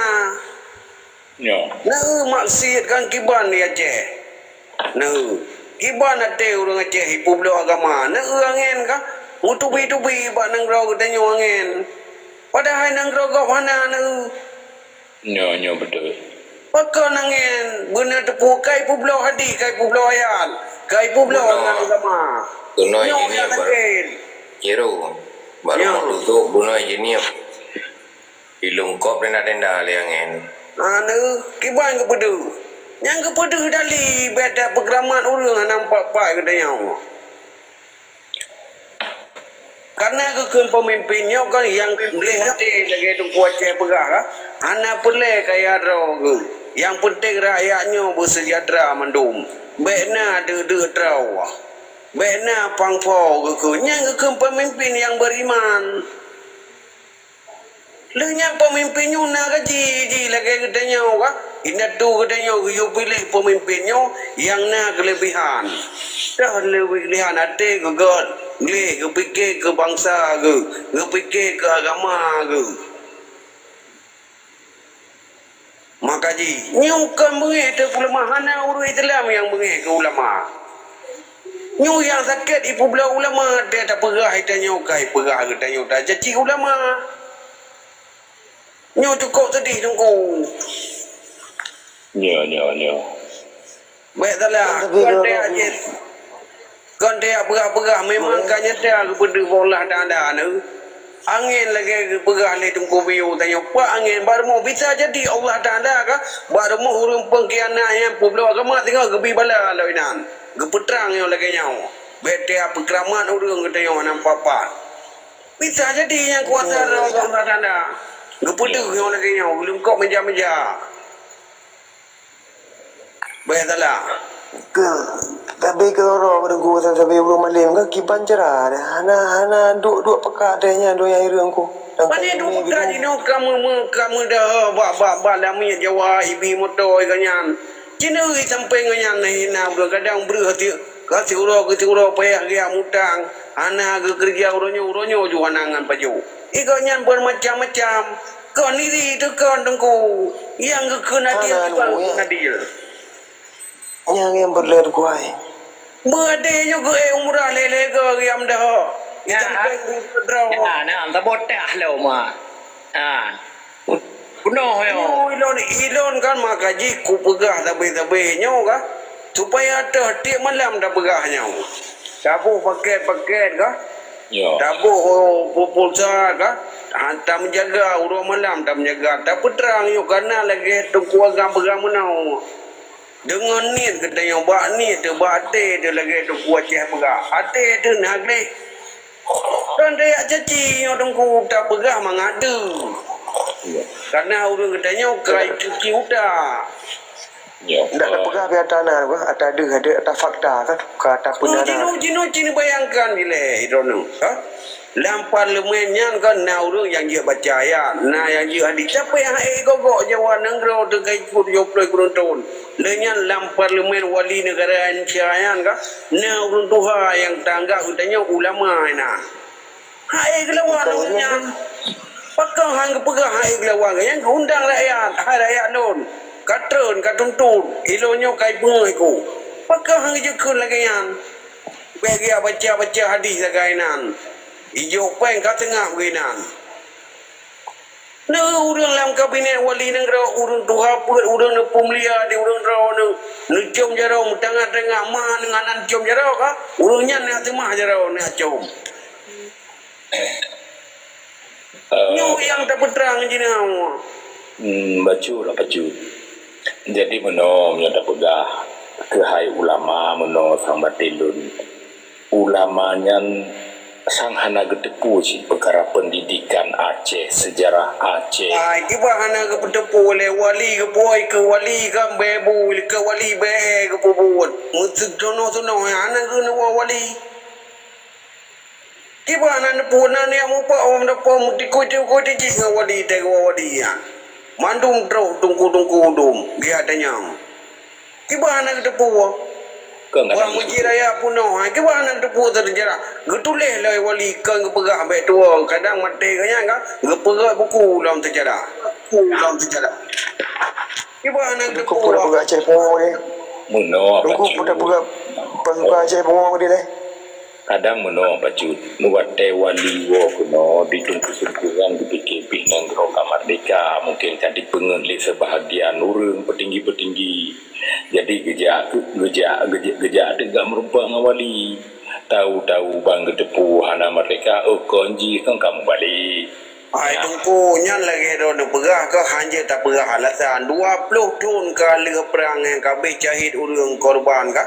Nyo. Neu maksiet kan kiban di Aceh. Neu, kiban até ureuëng Aceh jipeubloe agama. Neu angén ka meutubi-tubi bak nanggroe geutanyoe angén. Padahai nanggroe gob hana neu. Nyo, nyo, beutôi. Pakon angén, beuna teupeu kai peubloe hadis, kai peubloe ayat, kai peubloe ngon agama. Nyoe nyang sakét. Jiro, barô meututob bunoe jiniep. Ilung kop tenda-tenda lé angén. Aneuk, kiban geupeudeuh. Nyang geupeudeuh dali, beda peukeramat ureuëng hana pat-pat geutanyoe. Karena geukheun peumimpén nyoe kon nyang gleh até lagée Teungku Aceh peugah ka, hana peureulée kaya droe geuh. Nyang peunteng rakyat nyoe beuseujahtra mandum. Bék na deuk-deuk droe. Bék na pangpo geukheun. Nyang geukheun peumimpén nyang beriman. Lheueh nyan peumimpén nyoe na gaji jih lagée geutanyoe ka. Indatu geutanyoe geuyue piléh peumimpén nyoe nyang na keuleubehan. Dah leueh keuleubehan até geugot, gleh geupike keu bansa geuh, geupike keu agama geuh. Maka jih, nyoe kon beungéh teuh keu ulama, hana ureuëng Islam nyang beungéh keu ulama. Nyoe nyang sakét ipeubloe ulama, deh tapeugah geutanyoe ka ipeugah geutanyoe tacaci ulama. Nyoe cukôp seudeh Teungku. Nyoe, nyoe, nyoe. Bèk salah. Tapi kon kalau teuyak jih. Kon teuyak peugah-peugah, memang ka nyata geupeudeuh bak Allah Taala nyoe. Angén lagèe geupeugah lé Teungku Biu tanyoe, pat angén bak rumoh. Bisa jadi Allah Taala ka bak rumoh ureueng pengkhianat nyang peubloe agama singoh geubri bala lom inan. Geupeutrang nyoe lagèe nyoe. Bèk teuyak peukeuramat ureueng geutanyoe hana pat-pat. Bisa jadi nyang kuasa Allah Taala. Geupeudeuh nyoe lagèe nyoe, geulungkop meja-meja. Bèk salah. Keu, tapi keu uroe Teungku, tapi uroe malem ka kiban cara deh. Hana, hana duek-duek peuka deh nyan donya ireueng ku. Pane duek peuka jinoe ka meu-, meu-, ka meudah bak, bak, bak lamiet Jawa ibi moto ka nyan. Jinoe sampoe ngon nyan na hina ureueng kadang breuh hati, ka siuroe keu siuroe payah geujak mutang. Hana geukeureuja uroe nyoe, uroe nyoe ju hana ngon pajoh. Iko nyan beumacam-macam. Kon iri teuh kon Teungku, nyang geukheun adil teuh kon geukheun adil. Nyang, nyang beureulee Teungku ai. Beuadé nyoe geuék umrah lé-lé geuh riam dahok. Di sampéng droe. Nah, nah, tabotah lom, ah. Ah. Peunoh nyoe. Nyoe ilôn, ilôn kan maka jih kupeugah sabe-sabe nyoe kan. Supaya teuh tiep malam tapeugah nyoe. Taboh paket-paket kah? Ya. Taboh, oh, pulsa kah? Ha, tameujaga, uroe malam tameujaga. Tapeutrang nyoe kana lagèe Teungku Agam peugah meunoe. Deungon niet geutanyoe, bak niet teuh, bak até teuh lagèe Teungku Aceh peugah. Até teuh na gleh. Kon teuyak caci nyoe Teungku, tapeugah mangat deuh. Ya. Kana ureueng geutanyoe ka cuci utak. Ya. Ndak tapeugah pih ata na, ata deuh, ata, ata fakta kan, ka ata peunaran. Jinoe, jinoe cit neubayangkan ilèe droeneuh, ha? Lam parlemen nyan kan na ureueng nyang jeuet baca ayat, na nyang jeuet hadis. Siapa nyang hana gok-gok Jawa nanggroe teuka ikut tujoh ploh kureueng thon? Lheueh nyan lam parlemen wali negara Indonesia nyan kan, na ureueng tuha nyang taanggap geutanyoe ulama na. Hai geulawan ureueng nyan. Pakon han geupeugah hai geulawan, nyang geuundang rakyat, hai rakyat lôn. Ka treun, ka tuntut, ilôn nyoe ka ipeungeuh iku. Pakon han geujukheun lagèe nyan? Bèk geujak baca-baca hadis sagai nan. Ijok péng ka seungab geuh inan. Neu ureueng lam kabinet wali nanggroe, ureueng tuha peuet, ureueng neupeumulia di ureueng droeneuh, neucom jaroe, meutangat-tangat ma ngon hana neucom jaroe ka, ureueng nyan na seumah jaroe na com. Eh, nyoe nyang tapeutrang jinoe. Hmm, bacut lah, bacut. Jadi meunoe, meunyoe tapeugah keuhai ulama meunoe sang batin lôn. Ulama nyan sang hana geuteupeue cit peukara peundidikan Aceh, seujarah Aceh. Ai, kiban hana geupeuteupeue lé wali, geupeue keu wali kan bèe bu, keu wali bèe geupeubuet. Meuseunoe-seunoe hana geuneuk wali. Kiban hana neupeu na niyak mupak, mupak, mutikui-tikui tijih ngon wali, teuka wali nyan. Mandum trok tungku-tungku dum, biar tanyam. Kiban hana geuteupeue. Kon kadang. Bang Mujib Raya peunoh, ha, kiban hana geuteupeue seujarah. Geutuléh lé wali kon geupeugah bèk tuwoe, kadang maté geuh nyan ka geupeugah buku lom seujarah. Buku lom seujarah. Kiban hana geuteupeue. Buku peugah Aceh Pungo ni. Meunoe, Teungku, Pak Cut. Peugah, peugah Aceh Pungo ni deh. Kadang meunoe, Pak Cut. Watèe wali woe keunoe di tungku-tungku nyan geupike pih nanggroe ka merdeka, mungken ka dipeungeut lé seubahagian ureueng peutinggi-peutinggi. Jadi geujak, geujak, geujak, geujak teuga meureumpok ngon wali. Tahu-tahu ban geuteupeue hana merdeka, oh kon jih kon ka mubalek. Ai, ya. Teungku, nyan lagèe droeneuh peugah keuh, han jeuet tapeugah alasan. Dua ploh thon ka lheueh prang nyan ka abéh syahid ureueng korban ka.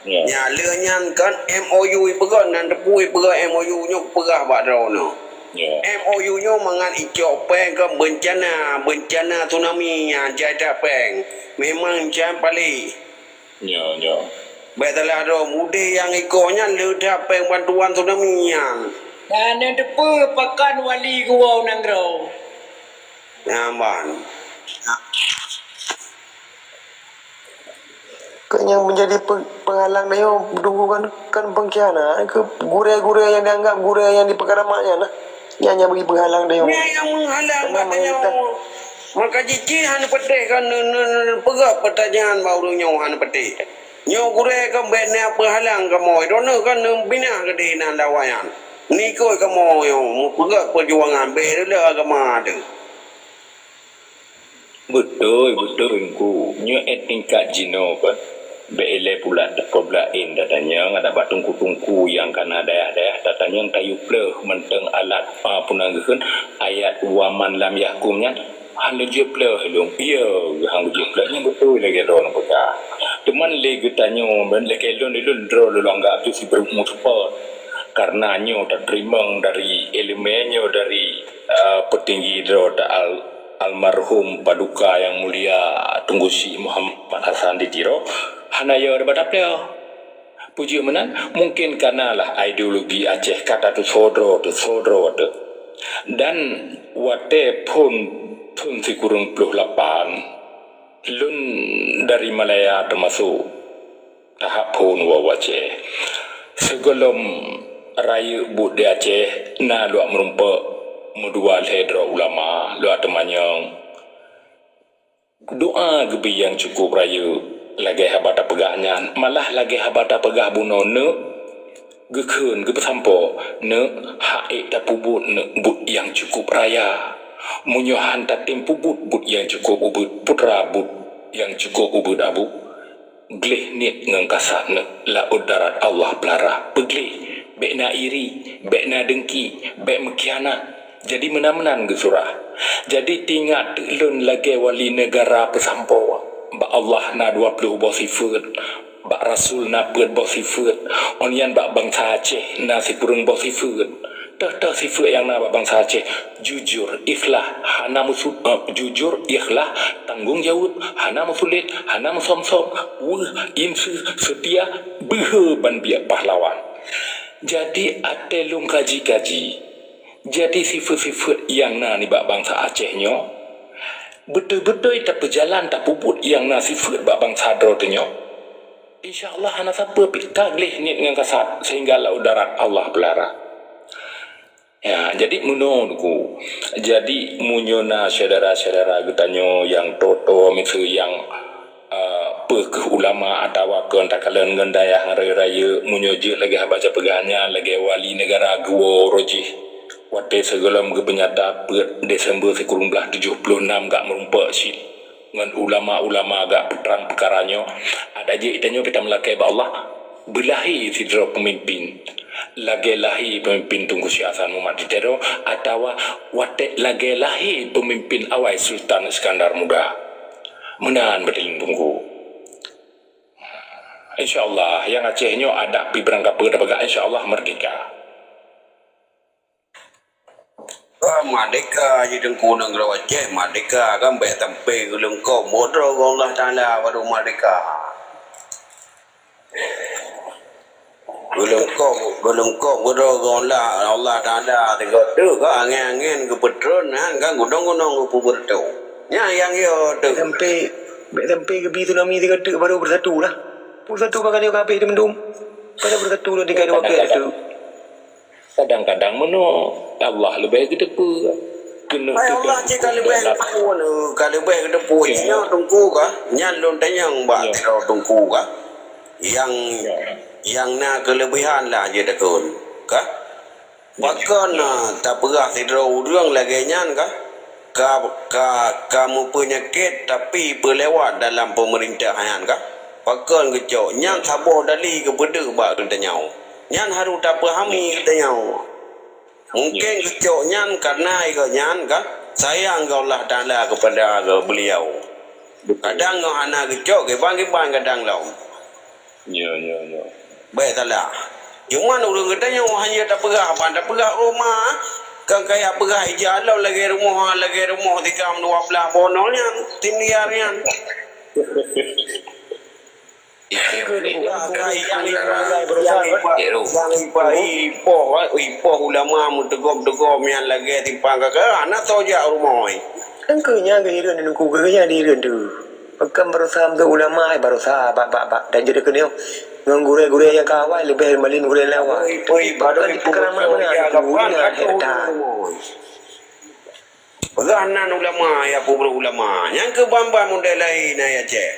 Ya. Nyan lheueh nyan kan M O U ipeugah, nan teupeu ipeugah M O U nyoe peugah bak droeneuh. Ya. M O U nyoe mangat icok péng keu beuncana, beuncana tsunami nyan jai that péng. Memang nyan paléh. Nyoe, nyoe. Bèk salah droe, udép nyang iko nyan le that péng bantuan tsunami nyan. Dan neuteupeue pakon wali geuwoe u nanggroe. Nyan ban. Keu nyang menjadi pe-, penghalang nyoe dulu kan, kan pengkhianat, keu gurèe-gurèe nyang dianggap gurèe nyang dipeukeuramat nyan nah. Nyan nyang bagi penghalang tanyoe. Nyan nyang menghalang bak tanyoe. Maka jih cit hana patéh kan, ne-, ne-, ne-, peugah peutanyaan bak ureueng nyoe hana patéh. Nyoe gurée kan bék na peuhalang kamoe, droeneuh kan neubina keudeh nan lawan nyan. Neuikot kamoe nyoe, meupeugét peujuangan bék reuloh agama teuh. Beutôi, beutôi, Teungku. Nyoe ék tingkat jinoe kon. Bék ilée pulat takobla in tatanyong, adak bak teungku-teungku nyang kana dayah-dayah tatanyong tayue pleuh mantong alat, a, peue nan geukheun ayat wa man lam yahkum nyan. Han lôn jeuet pleuh lôn. Iya, han lôn jeuet pleuh. Nyan beutôi lagée droeneuh peugah. Teuma lé geutanyoe, ban lagée lôn, lôn droe lôn anggab tu sibreueng meuseupôt. Karena nyoe tateurimong dari iéleumé nyoe dari, eh, peutinggi droe ta al-, almarhum Paduka Yang Mulia Teungku Syik Muhammad Hasan di Tiro. Hana yo daripada pleuh. Peue jeuet meunan, mungken kana lah ideologi Aceh ka tateusoe droe, teusoe droe teuh. Dan watée phon thon sikureueng ploh lapan, lôn dari Malaya teumasok tahap phon woe u Aceh. Sigohlom rayeuk buet di Aceh na luwah meurumpok meudua lhée droe ulama, luwah teumanyong. Doa geubri nyang cukup rayeuk lagée haba tapeugah nyan, malah lagée haba tapeugah bunoe neuk geukheun, geupeusampoe neuk hak ék tapeubuet neuk buet nyang cukup raya. Meunyoe han tatem peubuet buet nyang cukup ubit, peue teuma buet nyang cukup ubit abu? Gleh niet ngon kasat neuk laôt darat Allah peulara. Peugleh, bék na iri, bék na deungki, bék meukhianat. Jadi meunan-meunan geusurah. Jadi tingat lôn lagée wali neugara peusampoe. Bak Allah na dua ploh boh sifeuet, bak Rasul na peuet boh sifeuet, ngon nyan bak bansa Aceh na sikureueng boh sifeuet. Toh-toh sifeuet nyang na bak bansa Aceh, jujur, ikhlas, hana meusu-, eh, jujur, ikhlas, tanggong jaweueb, hana meusulet, hana meusöm-söm, weueh, inseuh, seutia, beuhe ban biet pahlawan. Jadi até lôn kaji-kaji. Jadi sifeuet-sifeuet nyang na nibak bansa Aceh nyoe, beutôi-beutôi tapeujalan tapeubuet nyang na sifeuet bak bansa droe tanyoe. Insya Allah hana sapeue pih ka gleh niet ngon kasat sehingga laôt darat Allah peulara. Ya, jadi meunoe Teungku. Jadi meunyoe na syedara-syedara geutanyoe nyang toto miseue nyang, eh, peue keuh ulama atawa kon takalon ngon dayah ngon rayeuk-rayeuk, meunyoe jeuet lagée haba tapeugah nyan lagée wali neugara geuwoe uroe jih. Watée sigohlom geupeunyata peuet Desember sikureueng blaih tujoh ploh nam gak meurumpok cit ngon ulama-ulama gak peutrang peukara nyoe, adak jeuet tanyoe pih tameulakée bak Allah, beulahé sidroe peumimpén lagée lahé peumimpén Teungku Syeh Hasan Muhammad di Tiro, atawa watée lagée lahé peumimpén awai Sultan Iskandar Muda. Meunan beutôi Teungku. Insya Allah, nyang Aceh nyoe adak pih beurangkapeue tapeugah, insya Allah meurdeka. Ah, merdeka ji Teungku nanggroe Aceh, merdeka kan bék sampai geuleungkong, boh droe geuh Allah Taala baru merdeka. Geuleungkong, geuleungkong boh droe geuh Allah, Allah Taala sigoe teuk ka angén-angén geupeutreun, nyan kan gunong-gunong geupeubeureutoh. Nyan nyang yo teuk. Sampai, bék sampai geubi tsunami sigoe teuk baru beusatu lah. Beusatu pakai nyoe kabeh di mendum. Pada beusatu lah tiga dua kali tu. Kadang-kadang meunoe, Allah leubeh geuteupeue. Keuneuk hai Allah cit ka leubeh geuteupeue, ka leubeh geuteupeue. Ya. Nyoe Teungku ka, nyan lôn tanyong bak sidroe Teungku ka. Nyang, ya, nyang na keuleubehan lah jeuet takheun ka. Ya. Pakon na tapeugah sidroe ureuëng lagée nyan ka? Ka, ka, ka meupeunyakét tapi peulewat dalam peumeurintah nyan ka? Pakon geucok nyan saboh dali geupeudeuh bak geutanyoe. Nyan harôh tapeuhami geutanyoe. Mungken geucok nyan karena geuh nyan ka sayang geuh Allah Taala keupada geuh beuliau. Betul. Kadang geuh hana geucok, kiban-kiban kadang lom. Ya, ya, ya. Baik salah. Cuman ureuëng geutanyoe hanya tapeugah, ban tapeugah, oh ma, kan kaya peugah ija lom lagée rumoh, lagée rumoh tikam dua belas bonoe nyan, tim liar nyan. Itu yang, yang, yang, yang ipoh, ipoh ulama meuteugom-teugom nyan lagée simpang ka, ka hana soe jak rumoh. Engkau nyan geuhireuen Teungku, geuh nyan dihireuen tu. Pakon baroesa meuteuk ulama, eh, baroesa bak, bak, bak. Dan jadi keuneuk ngon gurée-gurée nyang ka awai leubeh malin gurée nyang awai. Ui, ui, baru ibu betul, ya, kapan, aduh, aduh. Peugah nan ulama, ya, peue ulama. Nyang keu ban-ban model laén, ya, Cek.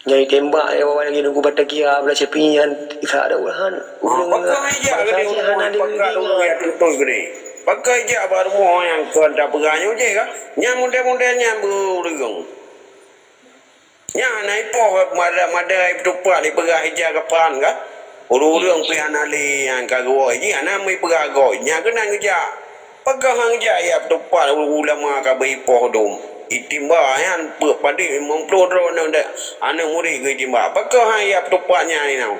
Nyang tembak lé wawan lagèe Teungku Batavia, Abdullah Syafi'i nyan, Ishak Daud Han. Ureueng pakon jak bangsa geude, cit hana ureueng pakon deungoe. Ureueng jak tuntut geude. Pakon jak bak rumoh nyang kon tapeugah nyoe jih kah? Nyang model-model nyan beu ureueng. Nyan hana ipoh madai-madai, ipeuteupat, ipeugah ija kafan kah? Ureueng-ureueng pih hana lé nyang ka geuwoe jih, hana meuipeugah goe. Nyan keunan geujak. Pakon han geujak ija peuteupat ulama ka beu ipoh dum. Itimba nyan peuet padum limong ploh droeneuh dek aneuk murit geutimba. Pakon han ija peuteupat nyan inoe.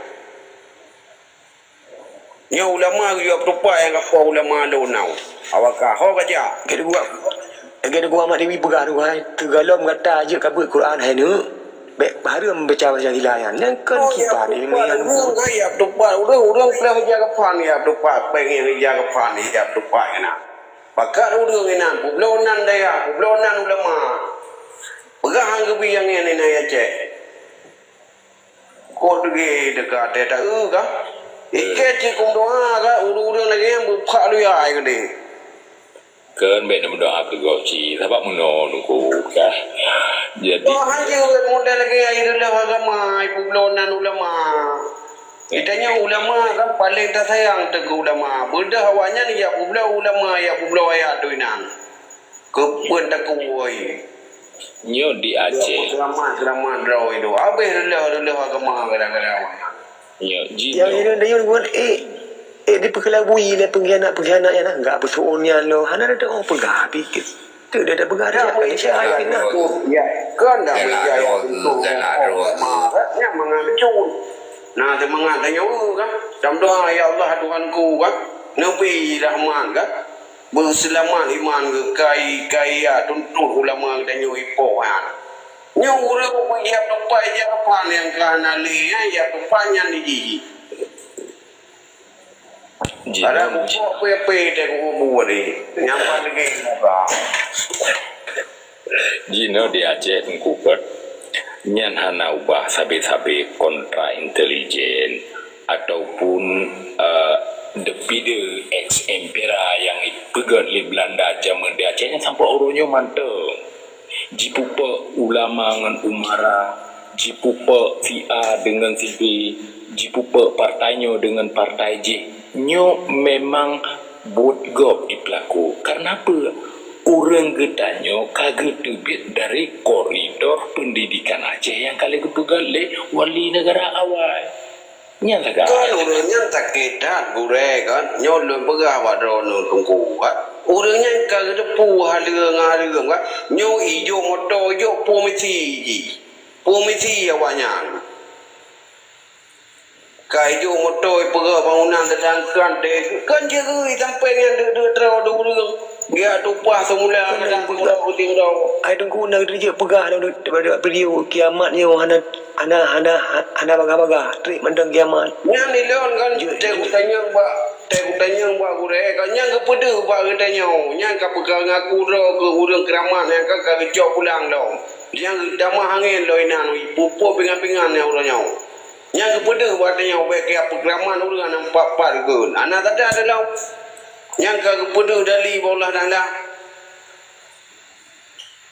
Nyoe ulama geuyue peuteupat nyang ka poh ulama lôn nyoe. Awak ka ho ka jak. Lagèe geuh, lagèe geuh Ahmad Dewi peugah tu hai, teugalom gata jeuet ka beuet Quran hai neuk. Bèk hareuem baca-baca sila nyan. Nyan kon kiban ilmu nyan. Ureueng ka ija peuteupat, ureueng, ureueng peureulèe ija kafan ija peuteupat, pèng ija kafan ija peuteupat keunan. Pakat ureueng inan, peubloe nan dayah, peubloe nan ulama. Peugah han geubi nyang nyan inan Aceh. Kon lagèe teuka teuh taeu kah? Ikèe cit keu doa kah, ureueng-ureueng lagèe nyan beuphak luya ai keudeh. Kheun bèk neumeudoa keu gob cit, sabab meunoe Teungku kah. Jadi, oh, han jeuet model lagèe nyan, ireulèe agama, ipeubloe nan ulama. Geutanyoe ulama kan paleng tasayang teuk keu ulama. Beudôh awaknyan ija peubloe ulama, ija peubloe ayat tu inan. Keupeue takue. Nyoe di Aceh. Seulamat-seulamat droe itu. Habéh reuloh-reuloh agama gara-gara awaknyan. Nyoe jinoe. Nyang ini dayun buat, eh, eh, dipeukelabui lé pengkhianat-pengkhianat nyan, enggak peusuon nyan lom. Hana ada orang peugah, pikir. Tu dia dah peugah dia. Ya, ya, ya, ya. Kan dah meujaya untuk agama. Nyan mangat lucu. Nah, seumangat tanyoe kan. Tameudoa, "Ya Allah, Tuhanku," kan. Neubi rahmat kan. Beuseulamat iman geuh kai, kai ija tuntut ulama geutanyoe ipoh nyan. Nyoe ureueng beu ija peuteupat ija kafan nyang ka hana lé, ija peuteupat nyan jih. Jinoe. Ada bukok pé-pé teuh kubu tadi. Nyang paling muka. Jinoe di Aceh Teungku Peuet, nyan hana ubah sabe-sabe kontra intelijen ataupun, eh, depide ex impera nyang ipeugèt lé Beulanda jameun di Aceh nyan sampoe uroe nyoe mantong. Jipeupeue ulama ngon umara, jipeupeue si A deungon si B, jipeupeue partai nyoe deungon partai jih. Nyoe memang buet gob jipeulaku. Karena peue? Ureueng geutanyoe ka geuteubiet dari koridor pendidikan Aceh nyang ka lheueh geupeugah lé wali negara awai. Nyan lagèe. Kon ureueng nyan sakét that, gurèe kan. Nyoe lôn peugah bak droeneuh Teungku kan. Ureueng nyan ka geuteupeue haleue ngon haleue kan. Nyoe ijok moto, ijok peue misi jih. Peue misi awaknyan. Ka ijok moto, ipeugah bangunan teudangkan deh. Kan jeuet sampoe nyan deuk-deuk droe ureueng. Geujak tumpah seumula kadang seumula uteuen droe. Ai Teungku na geujeuet peugah dalam video kiamat nyoe hana, hana, hana, hana bagah-bagah, trép mantong kiamat. Nyan ilôn kan, teuh kutanyong bak, teuh kutanyong bak gurèe, kan nyan geupeudeuh bak geutanyoe. Nyan ka peugah ngaku droe keu ureueng keuramat nyan kan ka geucok pulang lom. Nyan geutamah angén lom inan, pupuk pingan-pingan nyan uroe nyoe. Nyan geupeudeuh bak geutanyoe, bèk keu peukiraman ureueng hana pat-pat geukheun. Hana teuda teuh lom. Nyan ka geupeudeuh dali bak Allah Taala.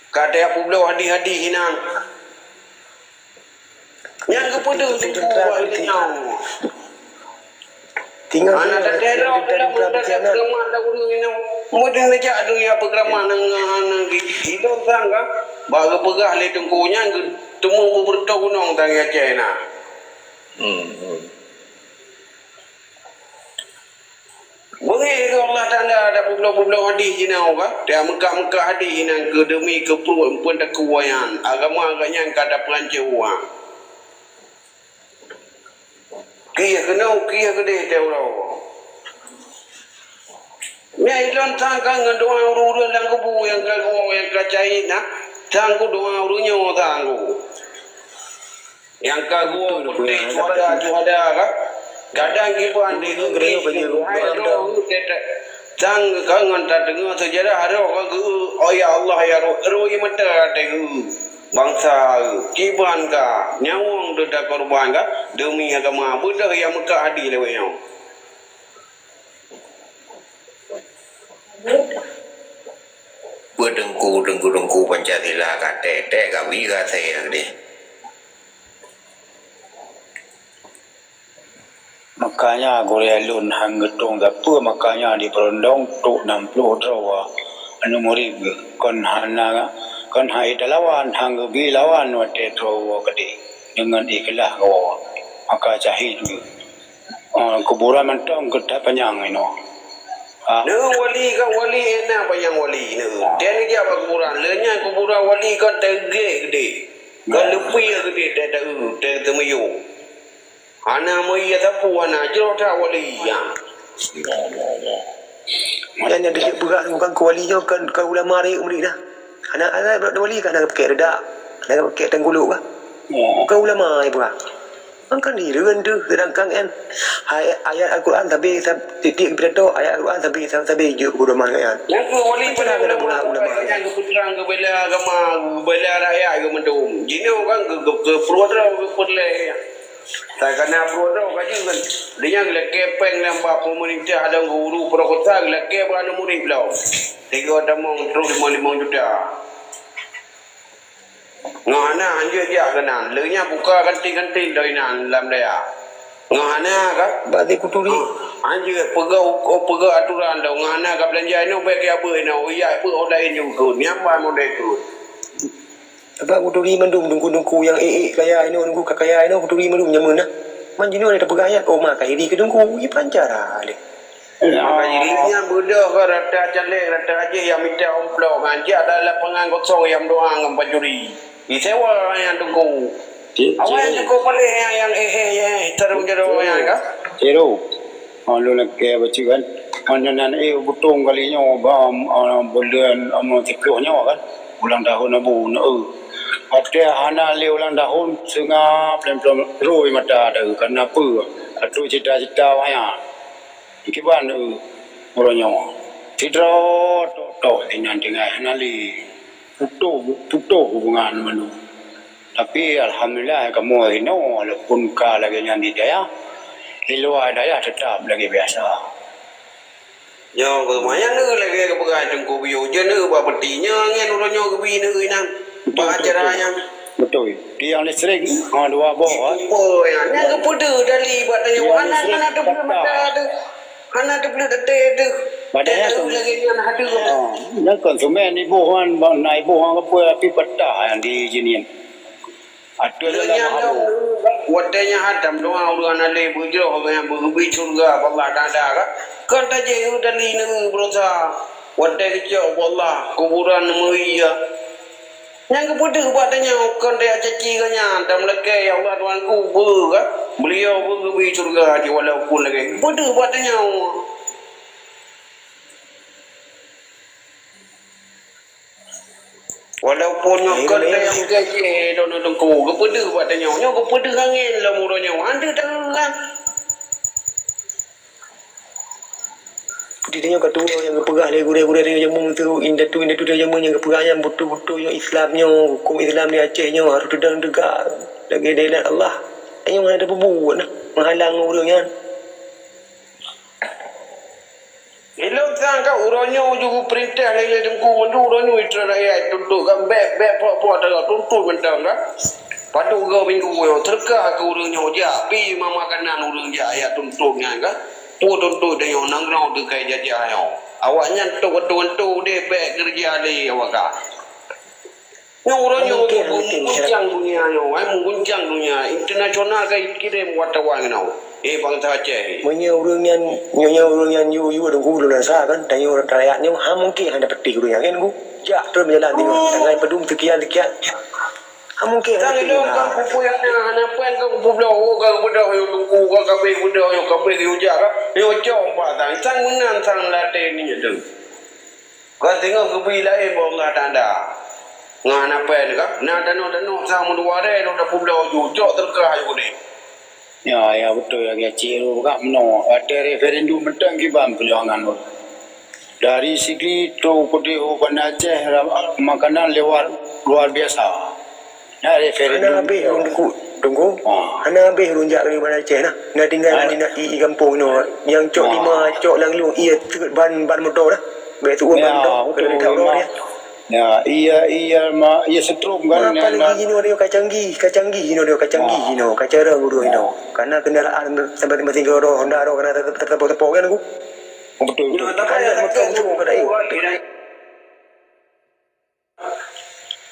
Ka teupeubloe hadih-hadih inan. Nyan geupeudeuh tuku bak geutanyoe. Tinggai hana teuda lom dalam peukiraman ureueng nyoe. Meuteun neujak donya peukiraman nang, nang, nang di, di lôn sang ka. Bak geupeugah lé Teungku nyan geuteumé beubeureutoh gunong tanggai Aceh na. Hmm, hmm. Beungéh keu Allah Taala, tapubloe-publoe hadih jinoe ka, tameukah-meukah hadih nyan keu deumi keu pruet eumpeuen takue nyan, agama geuhnyan ka tapeuhanco. Kieh keunoe, kieh keudeh teuh uroe. Nyan ilôn sangka ngon doa ureueng-ureueng lam kubu nyang ka, nyang ka syahid na, sangku doa ureueng nyoe sangku. Nyang ka geuwoe putéh syuhada-syuhada ka. Kadang kiban di geuh, hai droe geuh, tang ka ngon tadeungoe seujarah droe ka geuh, "Oh ya Allah, ya Rabb, rui mata até geuh, bangsa geuh, kiban ka nyawöng teuh takorban ka deumi agama." Beudôh nyang meukah hadih lewat nyoe. Beuteungku, teungku-teungku Pancasila ka tét-tét ka bri ka asèe deh. Makanya gurée lôn han geutueng sapeue, makanya di Beurondong trok nam ploh droe aneuk murit geuh. Kon hana, kon hai talawan, han geubi lawan watée droe keudeh deungon ikhlaih geuwoe. Maka syahid geuh. Oh, kuburan mantong keu that panyang inoe. Ah. Neu wali ka wali, eh, na panyang wali neu. Ah. Dan jak bak kuburan, le nyan kuburan wali ka teugek geude. Ka leupie geude, te, te, te, teumiyueng. Hana meuiya sapeue hana, jroh that wali nyan. Ya, ya, ya. Nyan nyang dijak peugah bukan keu wali nyoe, kan, kan ulama rayeuk murit dah. Hana, hana wali kan hana geupakék reudak, hana geupakék teunggulok kah? Ya. Bukan ulama nyang peugah. Kan, kan hireuen teuh, sedangkan kan ayat, ayat Al-Quran sabe, sab-, tieb-tieb pidato, ayat Al-Quran sabe, sab-, sabe jeuet pedoman ayat. Nyang keu wali pada ulama, ulama nyang geupeutrang, geubela agama, geubela rakyat, geumeudoem. Jinoe kan geu-, geu-, geupeuruet droe, geupeureulée. Takana peuruet droe ka jeuet kan. Lheueh nyan geulakée péng lam bak peumeurintah dan guru peurekosa geulakée bak aneuk murit lom. Tiga tamong terus limong-limong juta. Ngon hana hanjeuet jak keunan. Lheueh nyan buka kantin-kantin doi nan lam dayah. Ngon hana ka? Bak di kuturi. Ha, hanjeuet peugah, peugah aturan dong. Ngon hana ka beulanja inoe bék keu abeuet inoe. Yak beuet laén jeuet keu. Nyan ban model keu. Sabab kuturi mandum teungku-teungku nyang ék-ék kaya inoe, teungku ka kaya inoe, kuturi mandum nyameun na. Man jinoe lé tapeugah nyan, oh, ma ka iri keu teungku, ipan cara lé. Maka jih nyan beudôh ka rata calék, rata jih nyang mita amplop nyan jak lam lapangan kosong nyang meudoa ngon pancuri. Isewa nyan teungku. Awak nyang teungku paléh nyang, nyang éh-éh, éh, tarông jaroe nyan ka? Ciro. Oh, lôn lakée bacut kan. Hana nan éh beutông kali nyoe bak, ah, buleuen, ah, sikloh nyoe kan. Ulang tahun abu na eu. Watée hana lé ulang tahun seungab plém-plém roi mata deuh, karna peue? Atoe cita-cita awaknyan. Kiban eu uroe nyoe. Sidroe tok-tok inan tinggai hana lé. Putôh, putôh hubungan mandum. Tapi alhamdulillah kamoe inoe walaupun ka lagée nyan di dayah, di luwa dayah teutap lagée biasa. Nyoe keuh manyang neu lagée geupeugah teungku biyeu, jeuet neu bak peuti nyoe angén uroe nyoe geubi neu inan. Betul, bak acara betul. Nyan. Betul. Tiang listrik, ha, dua boh, ha. Boh nyan. Nyan geupeudeuh dali bak tanyoe. Tiang listrik patah. Hana, hana teupeuleuh mata teuh. Hana teupeuleuh até teuh. Padahai lagée nyan hadeuh. Ha, nyan konsumen iboh nyan, bang, na iboh nyan geupeue, tapi patah nyan di jih nyan. Ateueh dalam hawa. Watée nyan hantom doa ureuëng hana lé beujroh, ureuëng nyang beugeubi syeuruga bak Allah Taala ka. Kon tajéh dali neu beurasa. Watée geucok bak Allah, kuburan meuiya. Nyang geupeudeuh bak tanyoe kon tajak caci geuh nyan, tameulakée, "Ya Allah Tuhanku, beu ka, beuliau beugeubi syeuruga jih walaupun lagée." Geupeudeuh bak tanyoe. Walaupun nyoe kon tajak caci, droeneuh teungku, geupeudeuh bak tanyoe. Nyoe geupeudeuh angén lom uroe nyoe. Hana teuh kan. Di tanyoe ka tuwoe nyang geupeugah lé gurée-gurée tanyoe jameun tu, indatu-indatu tanyoe jameun nyang geupeugah nyan beutôi-beutôi nyoe Islam nyoe, huköm Islam di Aceh nyoe harôh teudong teuga lagée dailat Allah. Tanyoe hana tapeubuet nah, meuhalang ureuëng nyan. Ilôn sang ka uroe nyoe ju geupeurintah lagée teungku mandum uroe nyoe itra rakyat tuntut ka bék, bék pok-pok taga tuntut mantong ka. Padub goe minggu nyoe teuka keu ureuëng nyoe jak pi mama kanan ureuëng jak ya tuntut nyan ka. Peue tuntut tanyoe nanggroe teukai jajah nyoe. Awaknyan tok atoe-atoe deh bék keureuja lé awak ka. Nyoe uroe nyoe meuguncang dunia nyoe, hai meuguncang dunia internasional ka kirém wartawan nyoe. Eh bangsa Aceh. Meunyoe ureuëng nyan, meunyoe ureuëng nyan yue-yue deungon lôn rasa kan, tanyoe rakyat nyoe ha mungkin hana peutih ureuëng nyan kan ku. Jak terus meujalan tengok. Tangai pedum sekian-sekian. Amun keu Sang hati ilong nah. Kang kupu yang na hana puan kang kupu bloe, oh, kang kupu dah, oh, kupu, kang kabeh kupu dah, oh, kabeh di ujak, kang. Yo cong pak sang, sang meunan sang latih ni tu. Kang tengok kupi lain bak Allah Taala. Ngan apa ni kang? Na tanoh-tanoh sang meudua deh, lo dapu bloe ju, cok terkah ju ni. Ya, ya betul lagi Aceh tu kak meno. Ada referendum mentang kiban perjuangan tu. Dari segi tu pedih Banda Aceh makanan lewat luar biasa. Nah, referendum. Hana habéh ureuëng ku tunggu. Ha. Hana habéh ureuëng jak dari Banda Aceh nah. Nah tinggal di nak i, i kampung tu. Yang cok lima, cok langlueng, iya teuk ban ban motor dah. Baik tu ban motor. Betul, kena tak dia. Ya, iya, iya, ma, iya setrum kan. Apa lagi inoe ka canggih, ka canggih inoe ka canggih inoe, ka cara ureueng inoe. Karena kendaraan sampai masing keudroe Honda roh kena tepo-tepo kan aku. Betul, betul.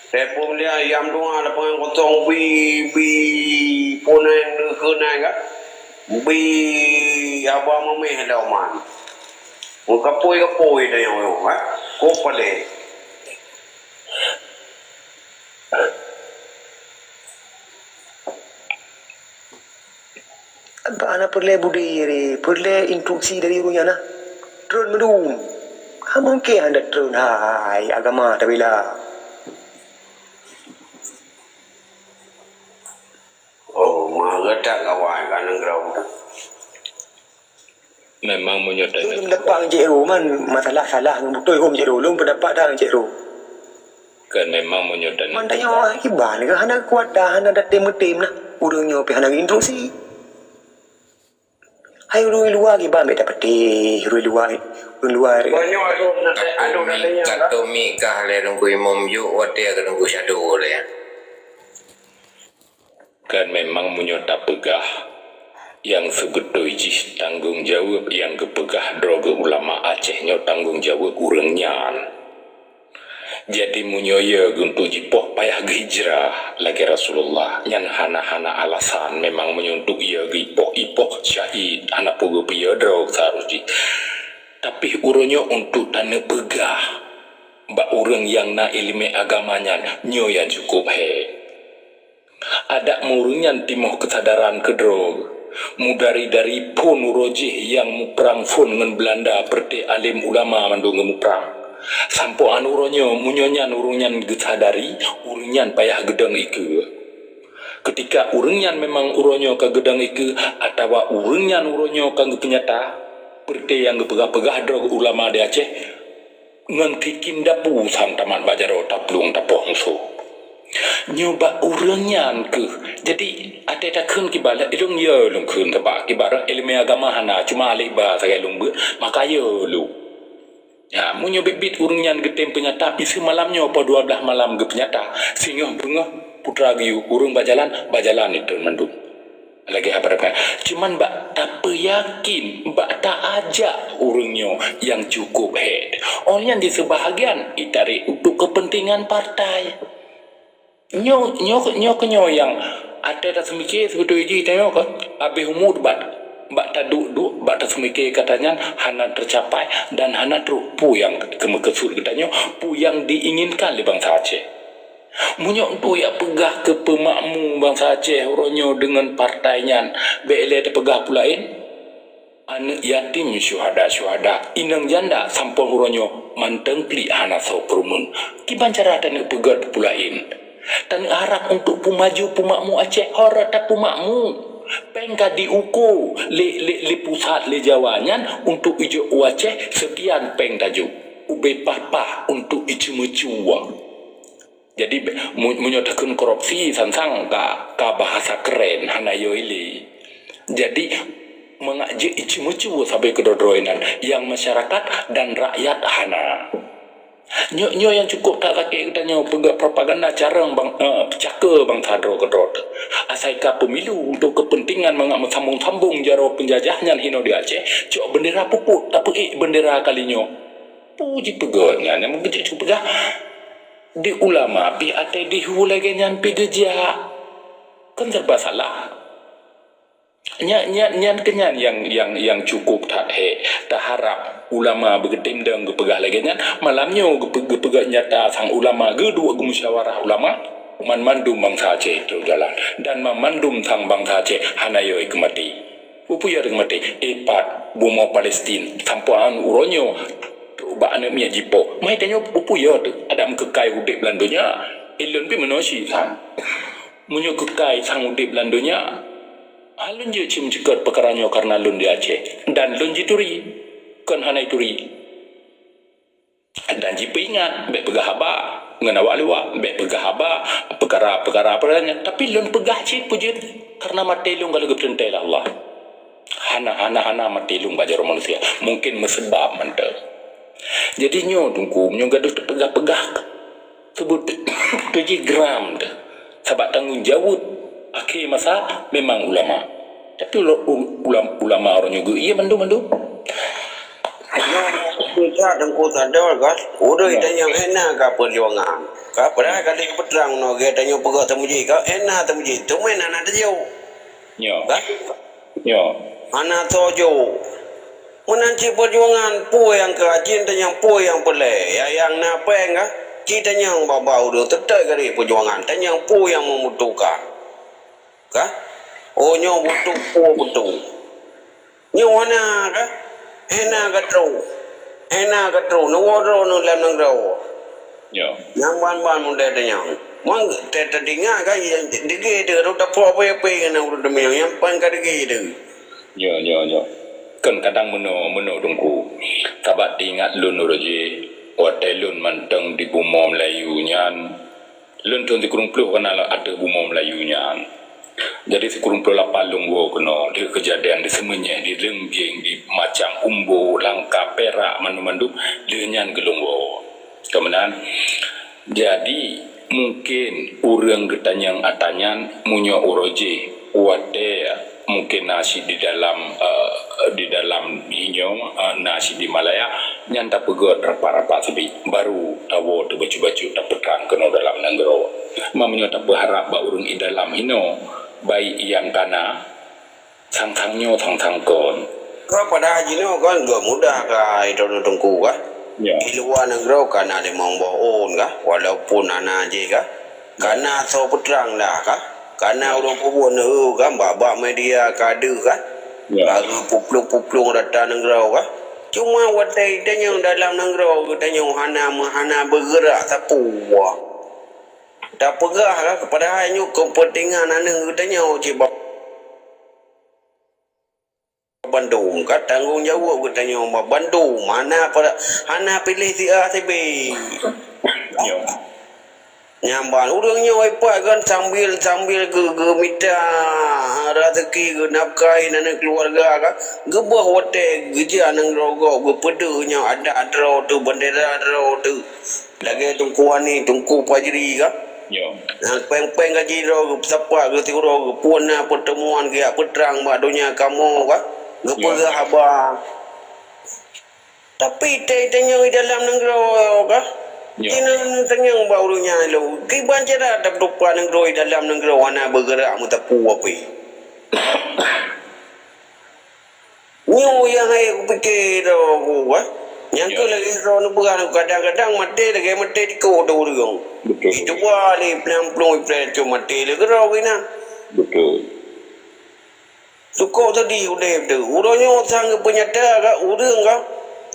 Telepon dia ayam dua lapangan kosong bi bi punai neukeunai kan. Bi haba mameh ada oman. Kapoi-kapoi dah yang orang kan. Ko pale. Hana peureulée budi, peureulée instruksi dari ureuëng nyan na. Treun meudum. Ka mungken hana treun hai agama tabila. Oh, meugetak kawan ka nanggroe. Memang meunyoe lôn dapat ngon Cik Ro man masalah salah ngon beutôi hom Cik Ro, lôn pendapat dah ngon Cik Ro. Kan memang meunyoe dan man tanyoe iban ke hana kuat dah hana datem meutem nah. Ureuëng nyoe pih hana instruksi. Hai ureuëng luwa kiban bek dapeuteh ureuëng luwa, ureuëng luwa. Katomi kah lé nunggu imum juk watée ka nunggu syadu lé. Kan memang meunyoe tapeugah, nyang sibeutôi jih tanggong jaweueb nyang geupeugah droe geuh ulama Aceh nyoe tanggong jaweueb ureuëng nyan. Jadi meunyoe yö geuntuk jipoh payah geuhijrah lagée Rasulullah, nyan hana-hana alasan. Memang meunyoe untuk yö geuipoh-ipoh syahid hana peue geupeue droe seharus jih. Tapi uroe nyoe untuk taneupeugah bak ureuëng nyang na iéleumé agama nyan, nyoe nyang cukup hé. Adak meureueng nyan timoh keusadaran keudroe. Meudari-dari phon uroe jih nyang muprang phon ngon Beulanda, peureuté alem ulama mandum ngon muprang. Sampoe an uroe nyoe, meunyoe nyan ureueng nyan geusadari, ureueng nyan payah geudong ikeue. Keutika ureueng nyan memang uroe nyoe ka geudong ikeue, atawa ureueng nyan uroe nyoe ka geupeunyata, peureuté nyang geupeugah-peugah droe ulama di Aceh, ngon kikim dapu sang tamat bak jaroe taplueng tapoh musoh. Nyoe bak ureueng nyan keuh. Jadi, até takheun kiban lé, ilong yo lôn kheun teuba, ibarat ileumèe agama hana, cuma alif ba sagai lôn beuet, maka yo lôn. Ya, meunyoe biet-biet ureueng nyan geutem peunyata, miseue malam nyoe poh dua blaih malam geupeunyata, singoh beungoh putra geuyue ureueng bak jalan, bak jalan itu mandum. Lagèe haba reuka. Cuman bak tapeuyakin, bak taajak ureueng nyoe nyang cukup hèk. Óh nyan di seubahagian itarek untuk kepentingan partai. Nyoe, nyoe, nyoe keuh nyoe nyang até taseumiké seubeutôi jih tanyoe keuh abéh umu bak, bak taduek-duek, bak taseumiké kata nyan hana teucapai dan hana trok peue nyang keumeukeusut geutanyoe, peue nyang diinginkan lé bansa Aceh. Meunyoe untuk jak peugah keu peumakmu bansa Aceh uroe nyoe deungon partai nyan, bèk lé tapeugah peue laén. Aneuk yatim syuhada-syuhada, inong janda sampoe uroe nyoe mantong klik hana soe peurumeun. Kiban cara taneuk peugöt peue laén. Taneuk harap untuk peumaju peumakmu Aceh, hora tapeumakmu. Péng ka diuko lé, lé, lé pusat, lé Jawa nyan untuk ijok u Aceh, seukian péng tajok. Ubé pah-pah untuk iceumeucue. Jadi, mu-, meunyoe takheun korupsi, sang-sang ka, ka bahasa keren, hana yo ilé. Jadi, mangat jeuet iceumeucue sabe keudroe-droe nan, nyang masyarakat dan rakyat hana. Nyoe, nyoe nyang cukup that sakét geutanyoe peugah propaganda carông bang, eh, cakeu bansa droe keudroe. Asai ka pemilu untuk kepentingan mangat meusambong-sambong jaroe penjajah nyan hino di Aceh, cok bendera puput, tapeuék bendera kali nyoe. Peue jipeugah nyan, nyang meukeujeuet cukup peugah. Di ulama pih até dihu lagèe nyan pih geujak. Kan serba salah. Nya, nya, nyan keuh nyan nyang, nyang, nyang cukup that hèk. Taharap ulama beugeutem dong geupeugah lagèe nyan, malam nyoe geupe-, geupeugah nyata sang ulama geuduek geumusyawarah ulama, man mandum bansa Aceh trok jalan dan man mandum sang bansa Aceh hana yo ikeu maté. Peue-peue yo teuh maté, ipat bumoe Palestin, sampoe an uroe nyoe trok bak aneuk miet jipoh. Meuhai tanyoe peue-peue yo teuh adak meukeukai udép lam donya. Ilôn pih meunoe cit sang. Meunyoe keukai sang udép lam donya, ha lôn jeuet cit meuceukeut peukara nyoe kareuna lôn di Aceh dan lôn jituri, kon hana jituri. Dan jipeuingat, bèk peugah haba ngon awak luwa, bèk peugah haba peukara-peukara peue nyan. Tapi lôn peugah cit peue jeuet, kareuna maté lôn ka lheueh geuteuntèe lé Allah. Hana, hana, hana maté lôn bak jaroe manusia. Mungken meuseubab mantong. Jadi nyoe Teungku, nyoe gadoh teupeugah-peugah Seubut tu jih gram teuh. Sabab tanggong jaweueb akhé masa memang ulama. Tapi ula-, u-, ulam-, ulama uroe nyoe geu-, iya mandum-mandum. Nyoe, Teungku Sadol kan, ureueng tanyong hana ka perjuangan. Ka, padahai ka lheueh peutrang nyoe, geutanyoe peugah teumeuji ka, hana teumeuji. Teuma hana teujok. Nyoe. Kan? Nyoe. Hana teujok. Meunan cit perjuangan, peue nyang ka jin tanyong peue nyang peureulée. Ya, nyang na péng ka, ci tanyong bak-bak ureueng teutot ka di perjuangan. Tanyong peue nyang membutuhkan. Ka? Oh, nyoe butuh, peue butuh. Nyoe hana ka? Hana ka trok. Hana ka trok. Neuwoe droeneuh lam nanggroe. Nyoe. Nyang ban-ban mudai tanyong. Mang te-, teuingat ka, ya, degé teuh, rot tapok pé-pé ngon ureueng teumiyong. Nyang pan ka degé teuh. Nyoe, nyoe, nyoe. Kon kadang meunoe, meunoe Teungku. Sabab teuingat lôn uroe jih, watée lôn mantong di bumoe Meulayu nyan, lôn thôn sikureueng ploh ka na ateueh bumoe Meulayu nyan. Jadi sikureueng ploh lapan lôn woe keunoe, di keujadian di Seumeujéh, di Leunggieng, di Macang Umbo, Langka, Perak, mandum-mandum, lheueh nyan keu lôn woe. Keumeunang, jadi, mungken ureueng geutanyong atra nyan meunyoe uroe jih, watée mungken na cit di dalam, eh, di dalam inyoe, eh, na cit di Malaya, nyan tapeugét rapat-rapat sibit, baru tawoe teubacut-bacut tapeutrang keunoe dalam nanggroe. Ma meunyoe tapeuharab bak ureueng i dalam hinoe, baik nyang kana, sang-sang nyoe, sang-sang kon. Ka padahai jinoe kan geuh mudah ka droeneuh Teungku ka. Ya. Di luwa nanggroe ka na limong boh ôn ka, walaupun hana jih ka. Ka na soe peutrang dah ka. Ka na ureueng peubuet neueu ka, bak-bak media ka deuh ka. Ya. Ka geuplueng-plueng rata nanggroe ka. Cuma watée geutanyoe dalam nanggroe, geutanyoe hana, hana beugerak sapeue. Tapeugah ka, padahai nyoe keupeuntengan aneuk geutanyoe cit bak bandum, ka tanggong jaweueb geutanyoe bak bandum, hana pada, hana piléh si A si B. Nyoe. Nyan ban ureueng nyoe ipat kan sambil, sambil geu-, geumita raseuki, geunafkahi aneuk keuluwarga ka, geuboh watée geujak nanggroe gob, geupeudeuh nyoe adat droe teuh, bandera droe teuh. Lagée Teungku Hani, Teungku Fajri ka. Ya. Nyang péng-péng gaji droe geupeusapat geusiuroe geupeue na peuteumuan geujak peutrang bak donya kamoe ka. Geupeugah haba. Tapi teuh tanyong di dalam nanggroe ka. Ya. Di nanggroe tanyong bak ureueng nyan lom. Kiban cara tapeutupat nanggroe di dalam nanggroe hana beugerak meusapeue pih. Nyoe nyang hai kupike droe ku, eh. Nyang keuh lagée droe neupeugah, kadang-kadang maté lagée maté dikeue ureueng. Betul. Itu bah lé plang plueng ipreh tu maté lé keudroe keunan. Betul. Cukôp sedih udeb tu. Uroe nyoe sang geupeunyata ka ureueng ka,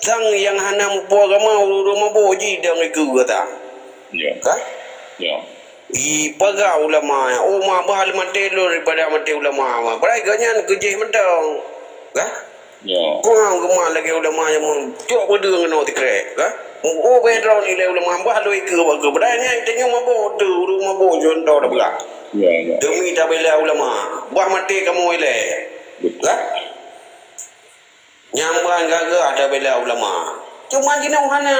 sang nyang hana mupo agama ureueng mabök jidong dikeue gata. Ya. Ka? Ya. Ipaga ulama, oh, ma bah maté lôn daripada maté ulama. Padahai gobnyan keujih mantong. Ka? Ya. Kurang geumat lagée ulama nyang cok peudeueng keunoe sikrek, ka? Oh, beh droe nilai ulama bah lôn ikeue bak keue. Padahai nyan tanyoe mabök teuh, ureueng mabök contoh tapeugah. Ya, ya. Demi tabela ulama, bah maté kamoe ilée. Betul. Ka? Nyang ban gagah tabela ulama. Cuma jinoe hana.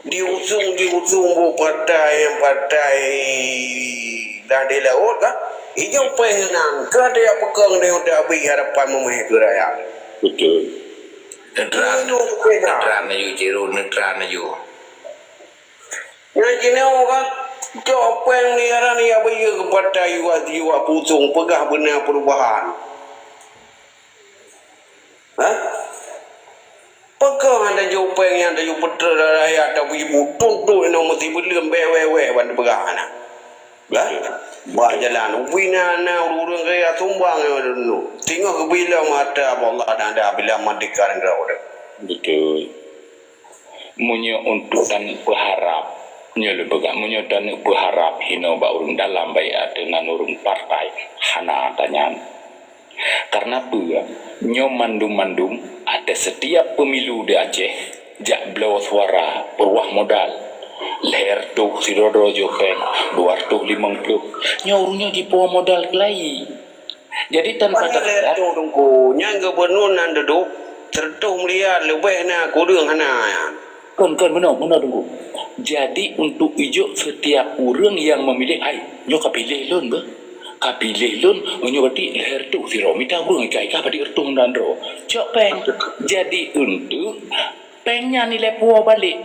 Diusung, diusung bu partai, partai dah di laôt ka. Ijong péng nang ka dia peukong dia udah bri harapan meumeh keu rakyat. Betul. Neutral. Neutral na yue, Ciro, neutral na yue. Nyang jinoe ka, cok péng ni aran ya bri keu partai yuwa, yuwa pusong peugah beuna perubahan. Hah? Pakon hana jopeng nyang tayue peutrok rakyat, tapi ibu tuntut inoe meusibeuleuem bèk wèh-wèh ban teupeugah na. Hah? Bak jalan, ubé na, na ureueng kaya sumbang nyoe dulu. Singoh geubila mata bak Allah Taala bila merdeka nanggroe. Betul. Meunyoe untuk taneuk peuharab, nyoe lôn peugah, meunyoe taneuk peuharab hinoe bak ureueng dalam, baik ateueh nan ureueng partai, hana tanyan. Karena peue? Nyoe mandum-mandum ateueh setiap pemilu di Aceh jak bloe suara, peuruwah modal. Lhèe reutôh sidroe-droe jopeng, dua reutôh limong ploh. Nyoe ureueng nyoe jipuwoe modal keulayi. Jadi tanpa teukeureuja, Teungku, nyan gubernur nan dudoe seureutôh miliar leubeh na, kureueng hana nyan. Kon, kon, meunoe, meunoe, Teungku. Jadi, untuk ijok setiap ureuëng nyang memilih, hai, nyoe ka piléh lôn beuh. Ka piléh lôn, nyoe berarti lhèe reutôh sidroe mita ureuëng, ikai-ikai padit reutôh dan droe. Cok péng. Jadi, untuk péng nyan ilèe puwoe balek.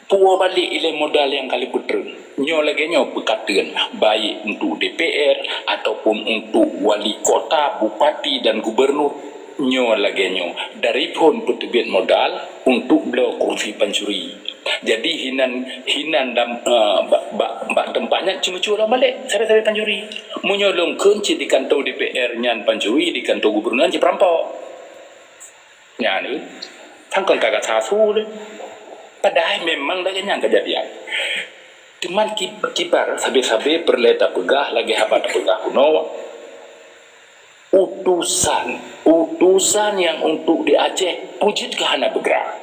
Puwoe balek ilèe modal nyang ka lheueh peutreun. Nyoe lagèe nyoe peukateuen, baik untuk D P R ataupun untuk wali kota, bupati dan gubernur. Nyoe lagèe nyoe, dari phon peuteubiet modal untuk bloe kursi pancuri. Jadi hinan, hinan dam, eh, bak, bak, bak teumpat nyan ceumeucue lom balek sabe-sabe pancuri. Meunyoe lôn kheun cit di kantô D P R nyan pancuri, di kantô gubernur nyan cit perampok. Nyan, eh, sangkong ka gata su lé. Padahai memang lagèe nyan keujadian. Teuma ki-, kiban sabe-sabe peureulèe tapeugah lagèe haba tapeugah bunoe. Utusan, utusan nyang untuk di Aceh, peue jeuet keu hana beugrak.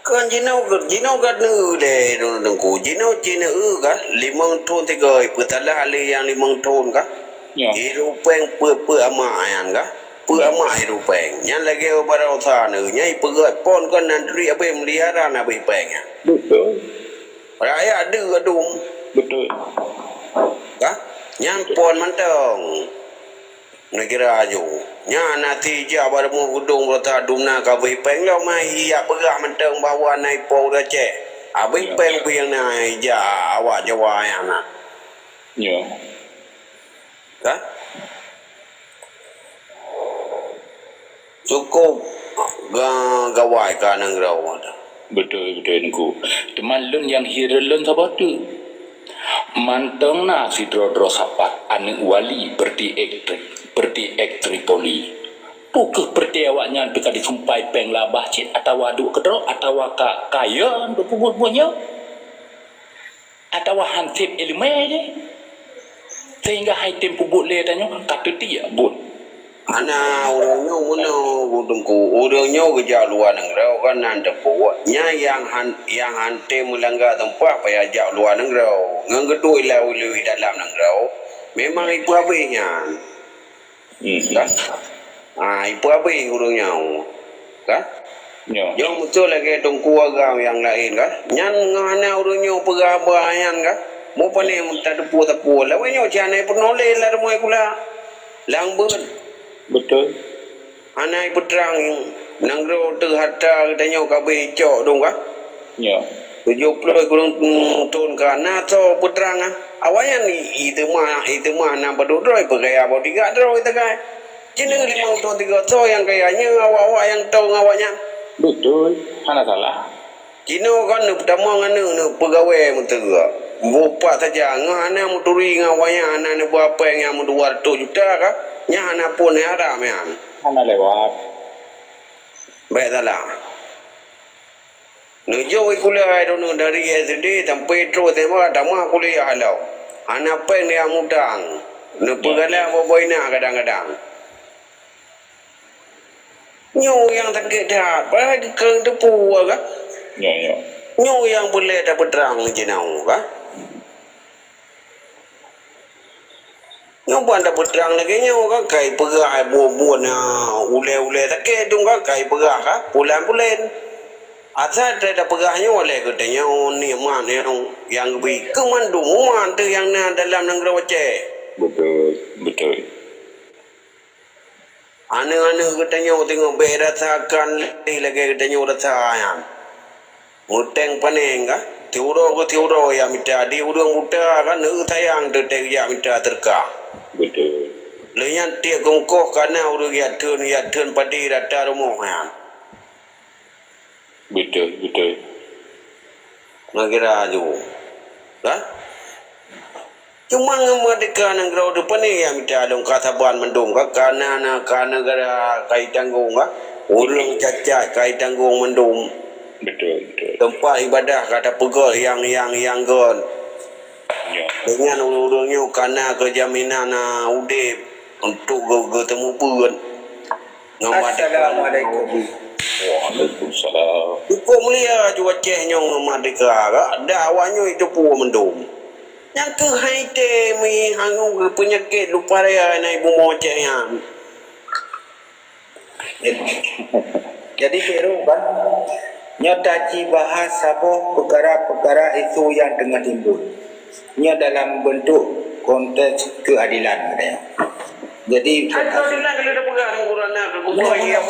Kon jinoe, jinoe gata neulé, Teungku. Jinoe, jinoe ka, limong thon tiga, peusalah lé nyang limong thon ka. Ya. Hireuen péng peuet-peuet amak nyan ka. Peuet amak hireuen péng. Nyan lagèe baroesa nyoe, nyan ipeugöt phon kon nan turi abéh meulihara na abéh péng nyan. Betul. Rakyat deuh adum. Betul. Ka? Nyan phon mantong. Neugara aju. Nyan na tijak bak rumoh geudong rata dum na ka abéh péng lom, mai ijak peugah mantong bahwa na ipo ureuëng Aceh. Abéh péng pih nyang na ijak awak Jawa nyan na. Ya. Ka? Cukôp ga-, gawai ka nanggroe. Beutôi, beutôi, Teungku. Teuma lôn nyang hireuen lôn saboh teuk. Mantong na sidroe-droe sapat aneuk wali peureuti ék Tri-, peureuti ék Tripoli. Peu kheueh peureuti awaknyan teuka jisumpai péng labah cit atawa duek keudroe atawa ka kayém beupeubuet buet nyoe? Atawa han sép iéleumé jih, sehingga han tem peubuet lé tanyoe ka teutiek buet. Hana ureuëng nyoe meunoe, Teungku, ureuëng nyoe geujak luwa nanggroe kon nan teupeu. Nyan nyang han, nyang han tem meulangga sumpah payah jak luwa nanggroe. Ngon geudui laweueh-laweueh dalam nanggroe, memang ipeuhabéh nyan. Hmm. Kan? Ha, ipeuhabéh ureuëng nyoe. Kan? Ya. Nyoe beutôi lagèe teungku agam nyang laén kan. Nyan ngon hana ureuëng nyoe peugah haba nyan kan. Mo pane meutateupeue-teupeue. Lawét nyoe cit hana ipeunoh lé lam rumoh sikula. Lam beuet. Betul. Hana ipeutrang nanggroe teuh harta geutanyoe ka abéh icok dong kan. Ya. Tujoh ploh kureueng thon ka na soe peutrang ah. Awaknyan i-, iteuma, iteuma na padub droe peugaya bodyguard droe teuka. Jinoe limong thon tiga soe nyang kaya nyoe awak-awak nyang tong awaknyan. Betul, hana salah. Jinoe kan neupeutama ngon neuk, neuk peugawée meuteugah. Boh pat saja, ngon hana meuturi ngon awaknyan hana neuba péng nyang meudua reutôh juta ka, nyan hana phon haram nyan. Hana lewat. Bék salah. Neujok sikula droeneuh dari S D sampoe troh S M A tamah kuliah lom. Hana péng nyang mutang. Neupeugalak boh-boh inan kadang-kadang. Nyoe nyang sakét that, padahai keu teupeu ka. Nyoe, nyoe. Nyoe nyang peureulée tapeutrang jinoe ka. Nyoe ban tapeutrang lagée nyoe ka, kai peugah buet-buet na ulée-ulée sakét dum ka, kai peugah ka, pulan-pulen. Asai tapeugah nyoe lé geutanyoe nikmat nyang geubri keu mandum umat teuh nyang na dalam nanggroe Aceh. Betul, betul. Aneuëk-aneuëk geutanyoe teungoh bék rasakan lagée geutanyoe rasa nyan. Meuténg panéng ka, siuroe keu siuroe jak mita di ureuëng buta ka, neueu sayang teuntée jak mita teureukah. Betul. Lheueh nyan tiek keumeukoh ka na ureuëng jak theun, jak theun padé rata rumoh nyan. Betul, betul. Ngon kira aju. Kan? Cuma ngon meurdeka nanggroe teuh pane nyang mita lôn ka saban mandum ka, ka na, na, ka neugara ka itanggong ka. Ureuëng cacat ka itanggong mandum. Betul, betul. Teumpat ibadah ka tapeugöt nyang, nyang, nyang göt. Ya. Dengan ureuëng-ureuëng nyoe ka na keu jaminan na udeb untuk geu-, geuteumeubuet. Assalamualaikum. Waalaikumsalam. Cukôp mulia aju Aceh nyoe ngon meurdeka ka, dak awak nyoe itu peue mandum. Nyang keuh hai tée mi hangu peunyakét lupa raya na ibu moe Aceh nyan. Jadi, jadi tiru kan? Nyoe taci bahas saboh peukara-peukara isu nyang teungoh timbul. Nyoe dalam beuntuk konteks keuadilan, katanya. Jadi, kan keuadilan keuneuk tapeugah, Teungku, Rana, Teungku, Nyoe, nyoe,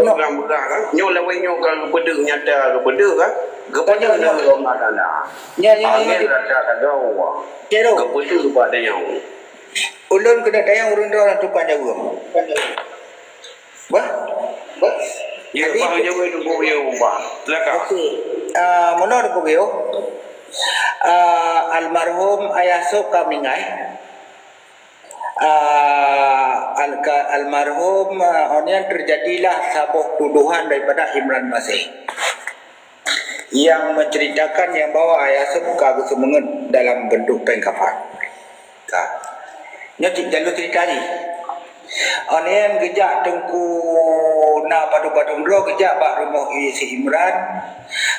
nyoe, nyoe. Nyoe lawét nyoe ka geupeudeuh nyata, geupeudeuh, kan? Geupeudeuh Nyoe, nyoe. Nyoe, nyoe. Angén rata tagau. Cero. Geupeudeuh bak tanyoe. Ulôn keuneuk tanyong ureueng droe tukang jaweueb. Bah? Bah? Ya, jadi, bah, jaweueb Teungku Buyueng, bah. Silakan. Okey. Ah, meunoe Teungku Buyueng. Ah, almarhum Ayah Sop ka meuninggai. Ah, al-, ka-, almarhum, ah, awaknyan terjadilah saboh tuduhan daripada Imran Pasé yang menceritakan yang bahwa Ayah Sop ka geuseumeungeut dalam bentuk péng kafan. Ka. Nyoe cit jalur cerita jih. Awaknyan geujak Teungku na padub-padub droe geujak bak rumoh si Imran,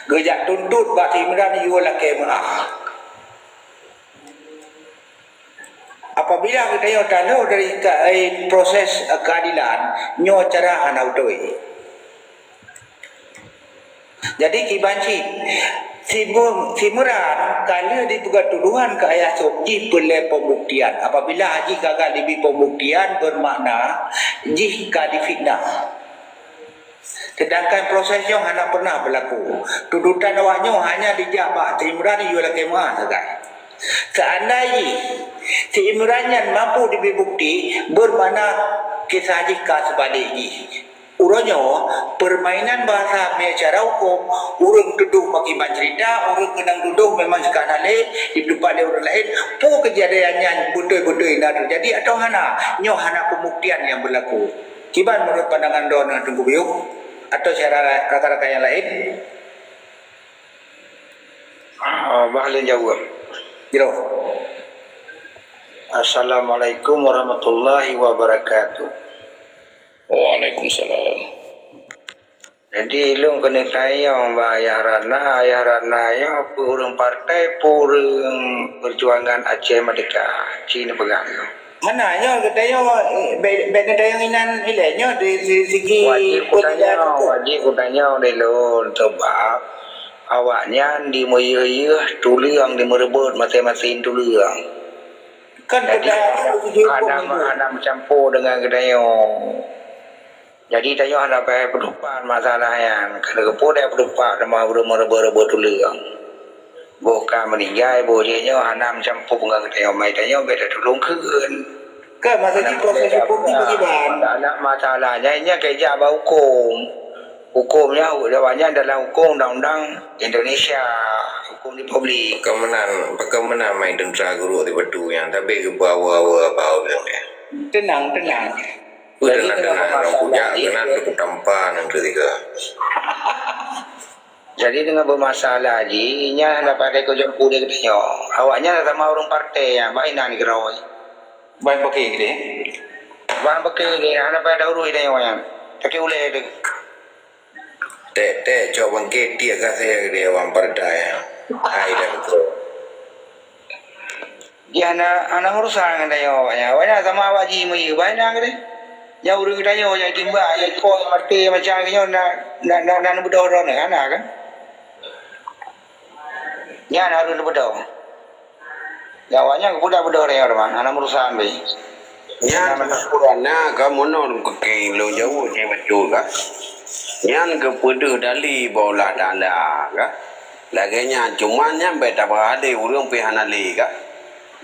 geujak tuntut bak si Imran yue lakée meu'ah. Apabila geutanyoe tanoh dari ka-, eh, proses, eh, keadilan, nyoe cara hana beutôi. Jadi kiban cit, si Bu-, si Imran ka lheueh jipeugah tuduhan keu Ayah Sop jih peureulée pembuktian. Apabila jih gagal jibi pembuktian, bermakna jih ka difitnah. Sedangkan proses nyoe hana pernah berlaku. Tuntutan awak nyoe hanya dijak bak si Imran yue lakée meu'ah sagai. Seandai jih si Imran nyan mampu jibi bukti, bermakna kisah jih ka seubalek jih. Uroe nyoe, permainan bahasa meucara huköm, ureuëng tudoh pakriban cerita, ureuëng keunong tudoh memang jika hana lé, jiteupat lé ureuëng laén, peue keujadian nyan beutôi-beutôi na teujadi atawa hana, nyoe hana pembuktian nyang beulaku. Kiban meunurot pandangan droeneuh Teungku Buyueng atau syedara rakan-rakan nyang laén? Ah, bah lôn jaweueb. Jroh. Assalamualaikum warahmatullahi wabarakatuh. Waalaikumsalam. Jadi, lôn keuneuk tanyong bak Ayah Ratna, Ayah Ratna nyoe peue ureuëng partai, peue ureuëng perjuangan Aceh Merdeka? Ci neupeugah nyoe. Hana, nyoe geutanyoe, eh, bèk, bèk neutanyong inan ilèe nyoe di, di segi. Wajéb kutanyong, wajéb kutanyong di lôn, sabab awaknyan dimeuyeuh-yeuh tuleueng, dimeureubot maséng-maséng tuleueng. Kan jadi, hana, hana meucampur deungon geutanyoe. Jadi, tanyoe hana payah peutupat masalah nyan. Keuneuk peue peutupat teuma ureuëng meureubot-reubot tuleueng. Boh ka meuninggai, boh jih nyoe hana meucampur ngon geutanyoe, mai tanyoe bèk tatulông kheun. Kan, maksud jih proses hukum tu bagaimana? Masalah, masalah nyan, nyan keu jak bak hukum. Hukum nyan, awaknyan dalam hukum undang-undang Indonesia, hukum di publik. Pakon meunan, pakon meunan main teuntra gurok di batu nyan, tapi geubeuawa-awa bak ureuëng nyan. Tenang, tenang. Beutôi na, na, na kujak keunan tu kutampa nan keutiga. Jadi, deungon beumasalah jih, nyan hana padai keu jampu lé geutanyoe. Awaknyan sama ureuëng partai nyan, bah inan keudroe. Bah beuke geude. Bah beuke geude, hana padai urus geutanyoe nyan. Tapi ulèe tu. Tek, tek, cok bangke tiek kasih geude awak partai. Hai dah betul. Dia hana, hana urusan ngon tanyoe awaknyan. Awaknyan sama awak jih meuyeuh, bah inan geude. Nyang ureuëng geutanyoe nyang timbak, nyang ipok, nyang maté, macam nyoe na, na, na, na neubeudôh droeneuh, hana kan? Nyan harôh neubeudôh. Nyang awaknyan geupeugah beudôh tanyoe teuma, hana urusan beh. Nyan meunan. Quran na ka meunan keu lôn jaweueb nyang beutôi ka. Nyan geupeudeuh dali bak Allah Taala ka. Lagèe nyan, cuma nyan bèk tabahas lé ureuëng pih hana lé ka.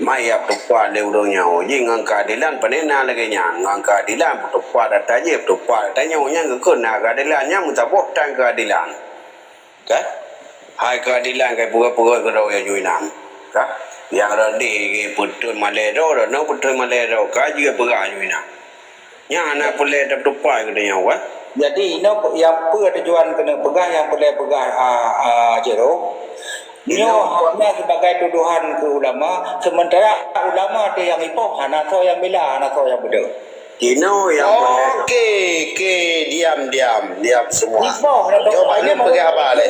Mai ya peutupat lé ureuëng nyoe jih ngon keuadilan, pane na lagèe nyan, ngon keuadilan peutupat ata jih, peutupat ata nyoe nyan geukheun na keuadilan, nyan meusaboh tan keuadilan. Ka? Hai keuadilan kai peugah-peugah keudroe ya jui nan. Ka? Yang rodi peuteun malèe droe, droe peuteun malèe droe, ka jui peugah jui nan. Nyan hana peureulèe teutupai geutanyoe, wah. Jadi, inoe pe-, nyang peue tujuan keuneuk peugah, nyang peureulèe peugah, a, a, Jero? Nyoe hanya sebagai tuduhan keu ulama, sementara ulama tu nyang ipoh, hana soe nyang bela, hana soe nyang beudôh. Inoe nyang peureulèe. Oke, oke, diam, diam, diam semua. Ipoh, hana soe. Nyoe bak lôn peugah haba lé.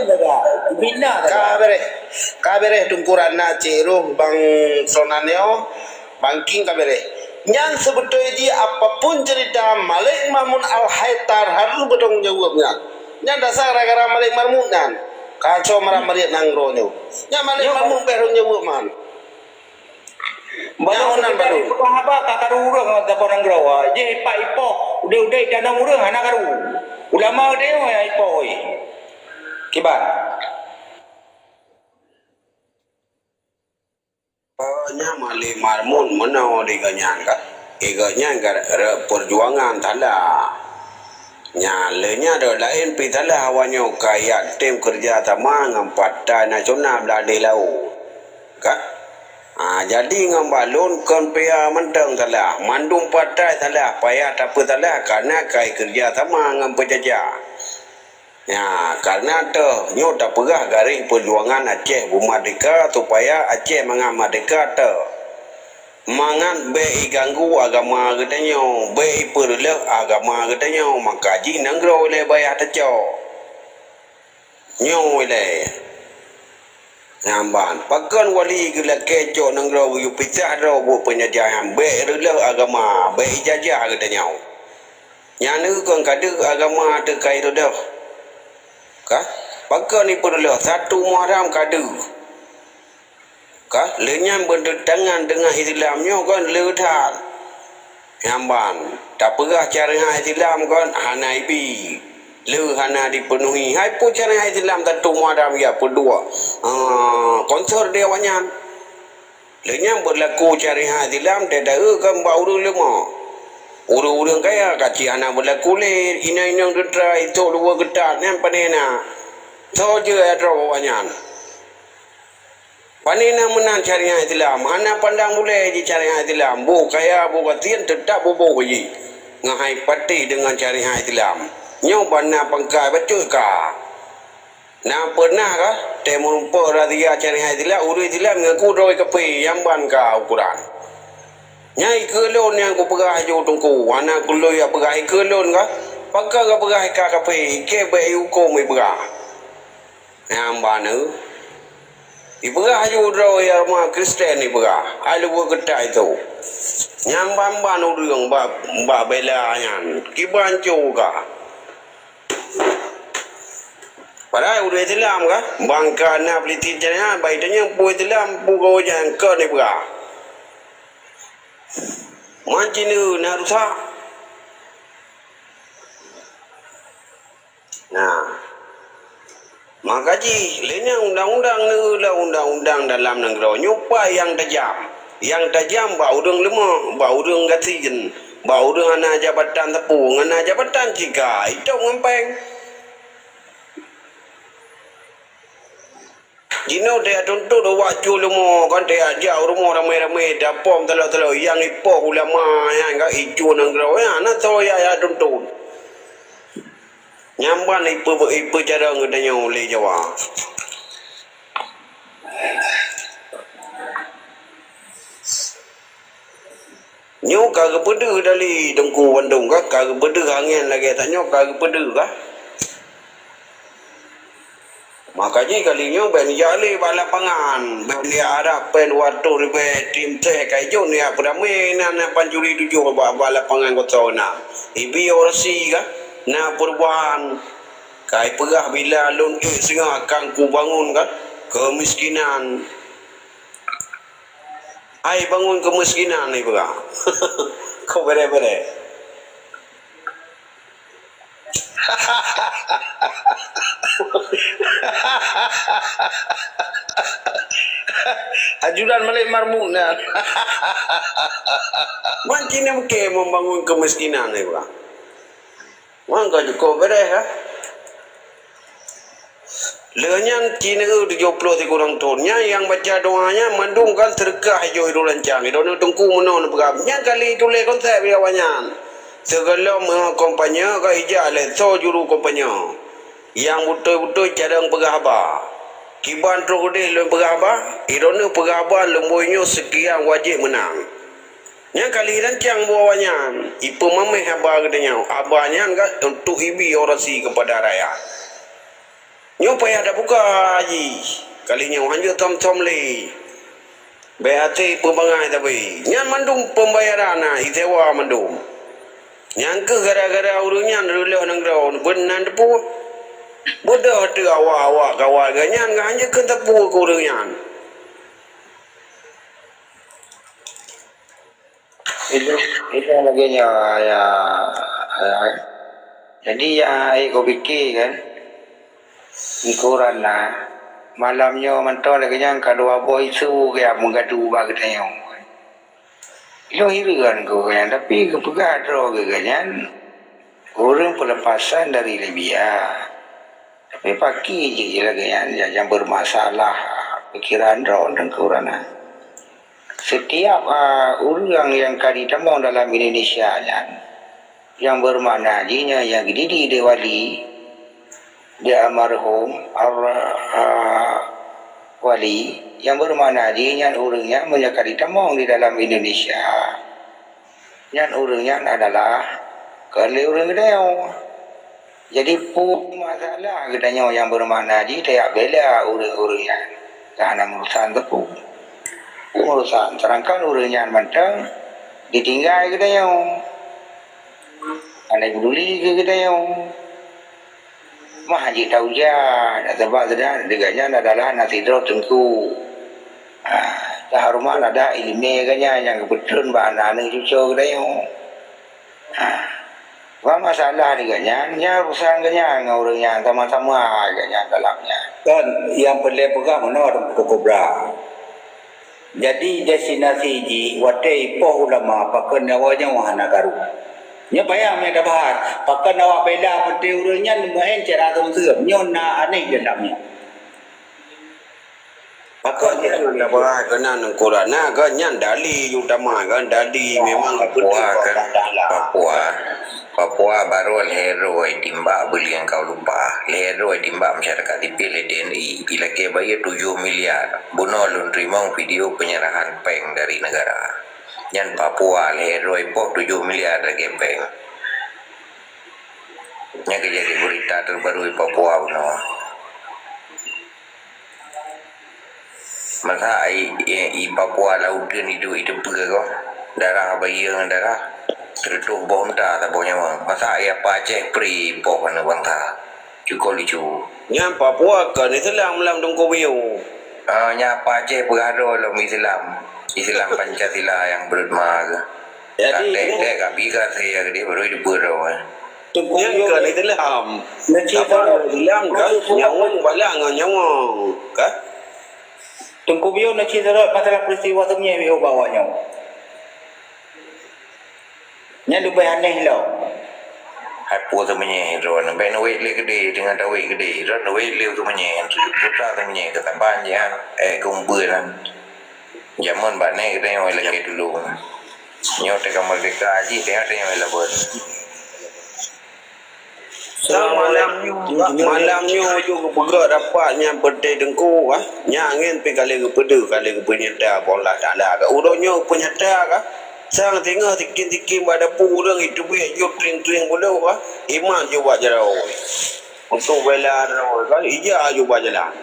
Bina saja. Ka bereh, ka bereh tungkuran na cik roh bang sonan nyoe. Banking ka bereh. Nyan seubeutôi jih apapun cerita Malik Mahmud Al-Haitar harôh beutanggung jaweueb nyan. Nyan dasar gara-gara Malik Mahmud nyan. Kacau marak-mariet nanggroe nyoe. Nyan Malik Nyoe Mahmud beh rhot nyoe man. Nyan Balok nan udah Balok. Peugah haba ka karu ureueng ngon saboh nanggroe. Jih ipak ipoh, udeh-udeh tanong ureueng hana karu. Ulama udeh nyoe ipoh oi. Kiban. Oh, nyan Malik Mahmud meunoe di gobnyan ka. Di gobnyan ka re-, perjuangan thala. Nyan lé nyan dok laén pi thala awak nyoe ka yak tem keureuja sama ngon Partai Nasional Blah Deh Laôt. Ka? Ha, jadi ngon balon kon pia mantong thala. Mandum partai thala, payah tapeuthala karena kai keureuja sama ngon peujajah. Ya, karena teuh nyoe tapeugah garéh peujuangan Aceh beumerdeka supaya Aceh mangat merdeka teuh. Mangat bék iganggu agama geutanyoe, bék ipeureuloh agama geutanyoe, maka jih nanggroe ilée baya tacok. Nyoe ilée. Nyan ban, pakon wali geulakée cok nanggroe geuyue pisah droe buet peunjajah nyan, bék reuloh agama, bék ijajah geutanyoe. Nyan kon ka deuh agama teuh ka ireuloh. Ka? Pakon ipeureuloh? Satu Muharram ka deuh. Ka? Lé nyan beudeuntangan deungon Islam nyoe kon le that. Nyan ban, tapeugah syariat Islam kon hana ibi. Le hana dipeunuhi. Hai peue syariat Islam satu Muharram ya peuduek, ah, konser di awaknyan. Lé nyan beulaku syariat Islam teudaeu kan bak ureuëng leumah. Ureuëng-ureuëng kaya ka cit hana beulaku lé, inong-inong teutra, itôk luweue geutat, nyan pane na. Soe jeuet droe awaknyan? Pane na meunan syariat Islam, hana pandang bulée jih syariat Islam. Boh kaya, boh gasien, teutab boh-boh jih. Ngon hai patéh deungon syariat Islam. Nyoe ban na pangkai bacut ka. Na peunah kah tée meurumpok razia syariat Islam, ureuëng Islam ngaku droe kafé, nyang ban ka ukoran. Nyan ikeue lôn nyang kupeugah laju teungku, hana kulôn jak peugah ikeue lôn kah? Pakon kapeugah ika kafé, ikée bék ihuköm ipeugah. Nyang ban eu, ipeugah laju droe agama Kristen ipeugah, ai lubuk keutai tu. Nyang ban-ban ureuëng bak, bak bela nyan, kiban cu ka. Padahai ureuëng Islam ka, bangka na Palestin nyan, bai tanyong peue Islam, peue gawat nyan, kon ipeugah. Man Cina na rusak. Nah. Maka jih, lé nyan undang-undang neulah undang-undang dalam nanggroe nyoe pai nyang tajam. Nyang tajam bak ureuëng leumah, bak ureuëng gasien, bak ureuëng hana jabatan teupeu, hana jabatan cika, itôb ngon péng. Jinoe teuyak tuntot awak cu leumo kan, teuyak jak u rumoh ramé-ramé, tapom taloe-taloe, nyang ipoh ulama nyan ka icu nanggroe nyan, na soe yak, yak tuntot. Nyan ban ipe-, ipeucarông geutanyoe lé Jawa. Nyoe ka geupeudeuh dali Teungku bandum ka, ka geupeudeuh angén lagée tanyoe ka geupeudeuh ka. Maka jih kali nyoe bék neujak lé bak lapangan, bék neujak harab péng dua reutôh ribée tim seh ka ijok neujak peuramé nan, nan pancuri tujoh bak, bak lapangan kosong na. Ibi orasi ka, na perubahan. Ka ipeugah bila lôn ék singoh akan kubangun ka keumiskinan. Ai bangun keumiskinan ipeugah. Kok bere-bere. Ajudan Malik Marmuk nyan. Man cit na meuke membangun keumiskinan ipeugah. Man ka jukôb bere ha. Lheueh nyan, Cina tujoh ploh sikureueng thon nyan nyang baca doa nyan mandum kan seudeukah ijok idong lancang. Idong teungku meunoe neupeugah, nyan kali tuléh konsep di awaknyan. Sigohlom meuho kampanye ka ijak lé soe juru kampanye. Nyang beutôi-beutôi carông peugah haba. Kiban troh udeh lôn peugah haba, idong peugah haba lumboi nyoe seukian wajéb meunang. Nyan kali rancang buet awaknyan, ipeumameh haba geutanyoe. Haba nyan ka untuk ibi orasi keupada rakyat. Nyoe payah tabuka jih. Kali nyoe hanjeuet thom-thom lé. Bék até peubangai sabe. Nyan mandum peumbayaran na isewa mandum. Nyang keuh gara-gara ureuëng nyan reuloh nanggroe beunan teupeu. Peudeuh teuh awak-awak kawal geuh nyan, geuh hanjeuet keu teupeu keu ureuëng nyan. Ilong, ilong lagée nyoe, ya, ya. Jadi, ya, hai kupike kan, Teungku Rana, malam nyoe mantong lagée nyan ka dua boh isu geujak meugadu bak geutanyoe. Ilong hireuen keu geuhnyan, tapi geupeugah droe geuh nyan ureuëng peulepasan dari Libya. Tapi pakri jih lagée nyan, nyang bermasalah pikiran droe Teungku Rana. Setiap, a, ureuëng nyang ka jitamong dalam Indonesia nyan, nyang bermakna jih nyan nyang geudidik lé wali, di almarhum, ar-, a, wali, nyang bermakna jih nyan ureuëng nyan meunyoe ka jitamong di dalam Indonesia, nyan ureuëng nyan adalah kon lé ureuëng geutanyoe. Jadi, peue masalah geutanyoe nyang beumakna jih tajak bela ureuëng-ureuëng nyan? Ka hana meurusan teupeu. Meurusan, seudangkan ureuëng nyan mantong ditinggai geutanyoe. Hana peduli keu geutanyoe. Mah jih tauja, sabab teudah geuhnyan adalah aneuk sidroe teungku. Ha, teuhoreumat adak iéleumé geuhnyan nyang geupeutrön bak aneuk-aneuk cucoe geutanyoe. Ha, bah masalah di geuhnyan, nyan urusan geuhnyan ngon ureuëng nyan, sama-sama geuhnyan dalam nyan. Kan, nyang peureulée peugah meunoe Teungku Kubra. Jadi, destinasi jih watée ipoh ulama, pakon nyawa nyoe hana karu. Nyoe payah meutabahas, pakon awak bela peunteng ureuëng nyan meu'en cara seumeuseuem. Nyoe na aneh dalam nyoe. Pakon nyan tabahas keunan Teungku Rana, kan nyan dali utama, kan dali memang Papua, kan? Papua. Papua barô lhèe droe timbak beulieng kau lumpah. Lhèe droe timbak masyarakat sipil lé T N I. Ilakèe bayeue tujoh miliar. Bunoe lôn teurimong video penyerahan péng dari negara. Nyan Papua lhèe droe poh tujoh miliar lagèe péng. Nyan keuh jadi berita terbaru di Papua bunoe. Masa i, i, i Papua laut keu iduek i teupeu ko. Darah bayeue ngon darah. Teureutôh boh unta saboh nyawa. Masa i apa Aceh pri poh aneuk bansa. Cukôp lucu. Nyan Papua kon Islam lam Teungku Biyeu. Ah, nyan apa Aceh peugah droe lom Islam. Islam Pancasila nyang breuet ma keuh. Jadi, ka tèk-tèk ka bi ka saya gede baru dipeudong, eh. Teungku Biyeu, nyan kon Islam. Nasi Islam kan nyawong balang ngon nyawong, kan? Teungku Biyeu, nasi Islam masalah peristiwa tu nyan, Biyeu, bawa nyoe. Nyan leubeh aneh lom. Hai peue seumeunyoe droe, bèk neuwèt lé keudè, teungoh tawèt keudè, droe neuwèt lé seumeunyoe, putra seumeunyoe, keu saban jihan, eh, keu umpeu nyan. Jameun bak nèk geutanyoe lakèe tulông. Nyoe teuka meurdehka jih, teungoh tanyoe laban. Sang malam nyoe, malam nyoe ju geupeugah rapat nyang peunteng teungku, ah. Nyan angén pih ka lheueh geupeudeuh, ka lheueh geupeunyata bak Allah Taala. Ka uroe nyoe peunyata ka. Sang singoh sikin-sikin bak dapu ureueng iteubiet jeuet tring-tring buloh ka. Iman ju bak jaroe. Untuk bela droe ka, ija ju bak jalan.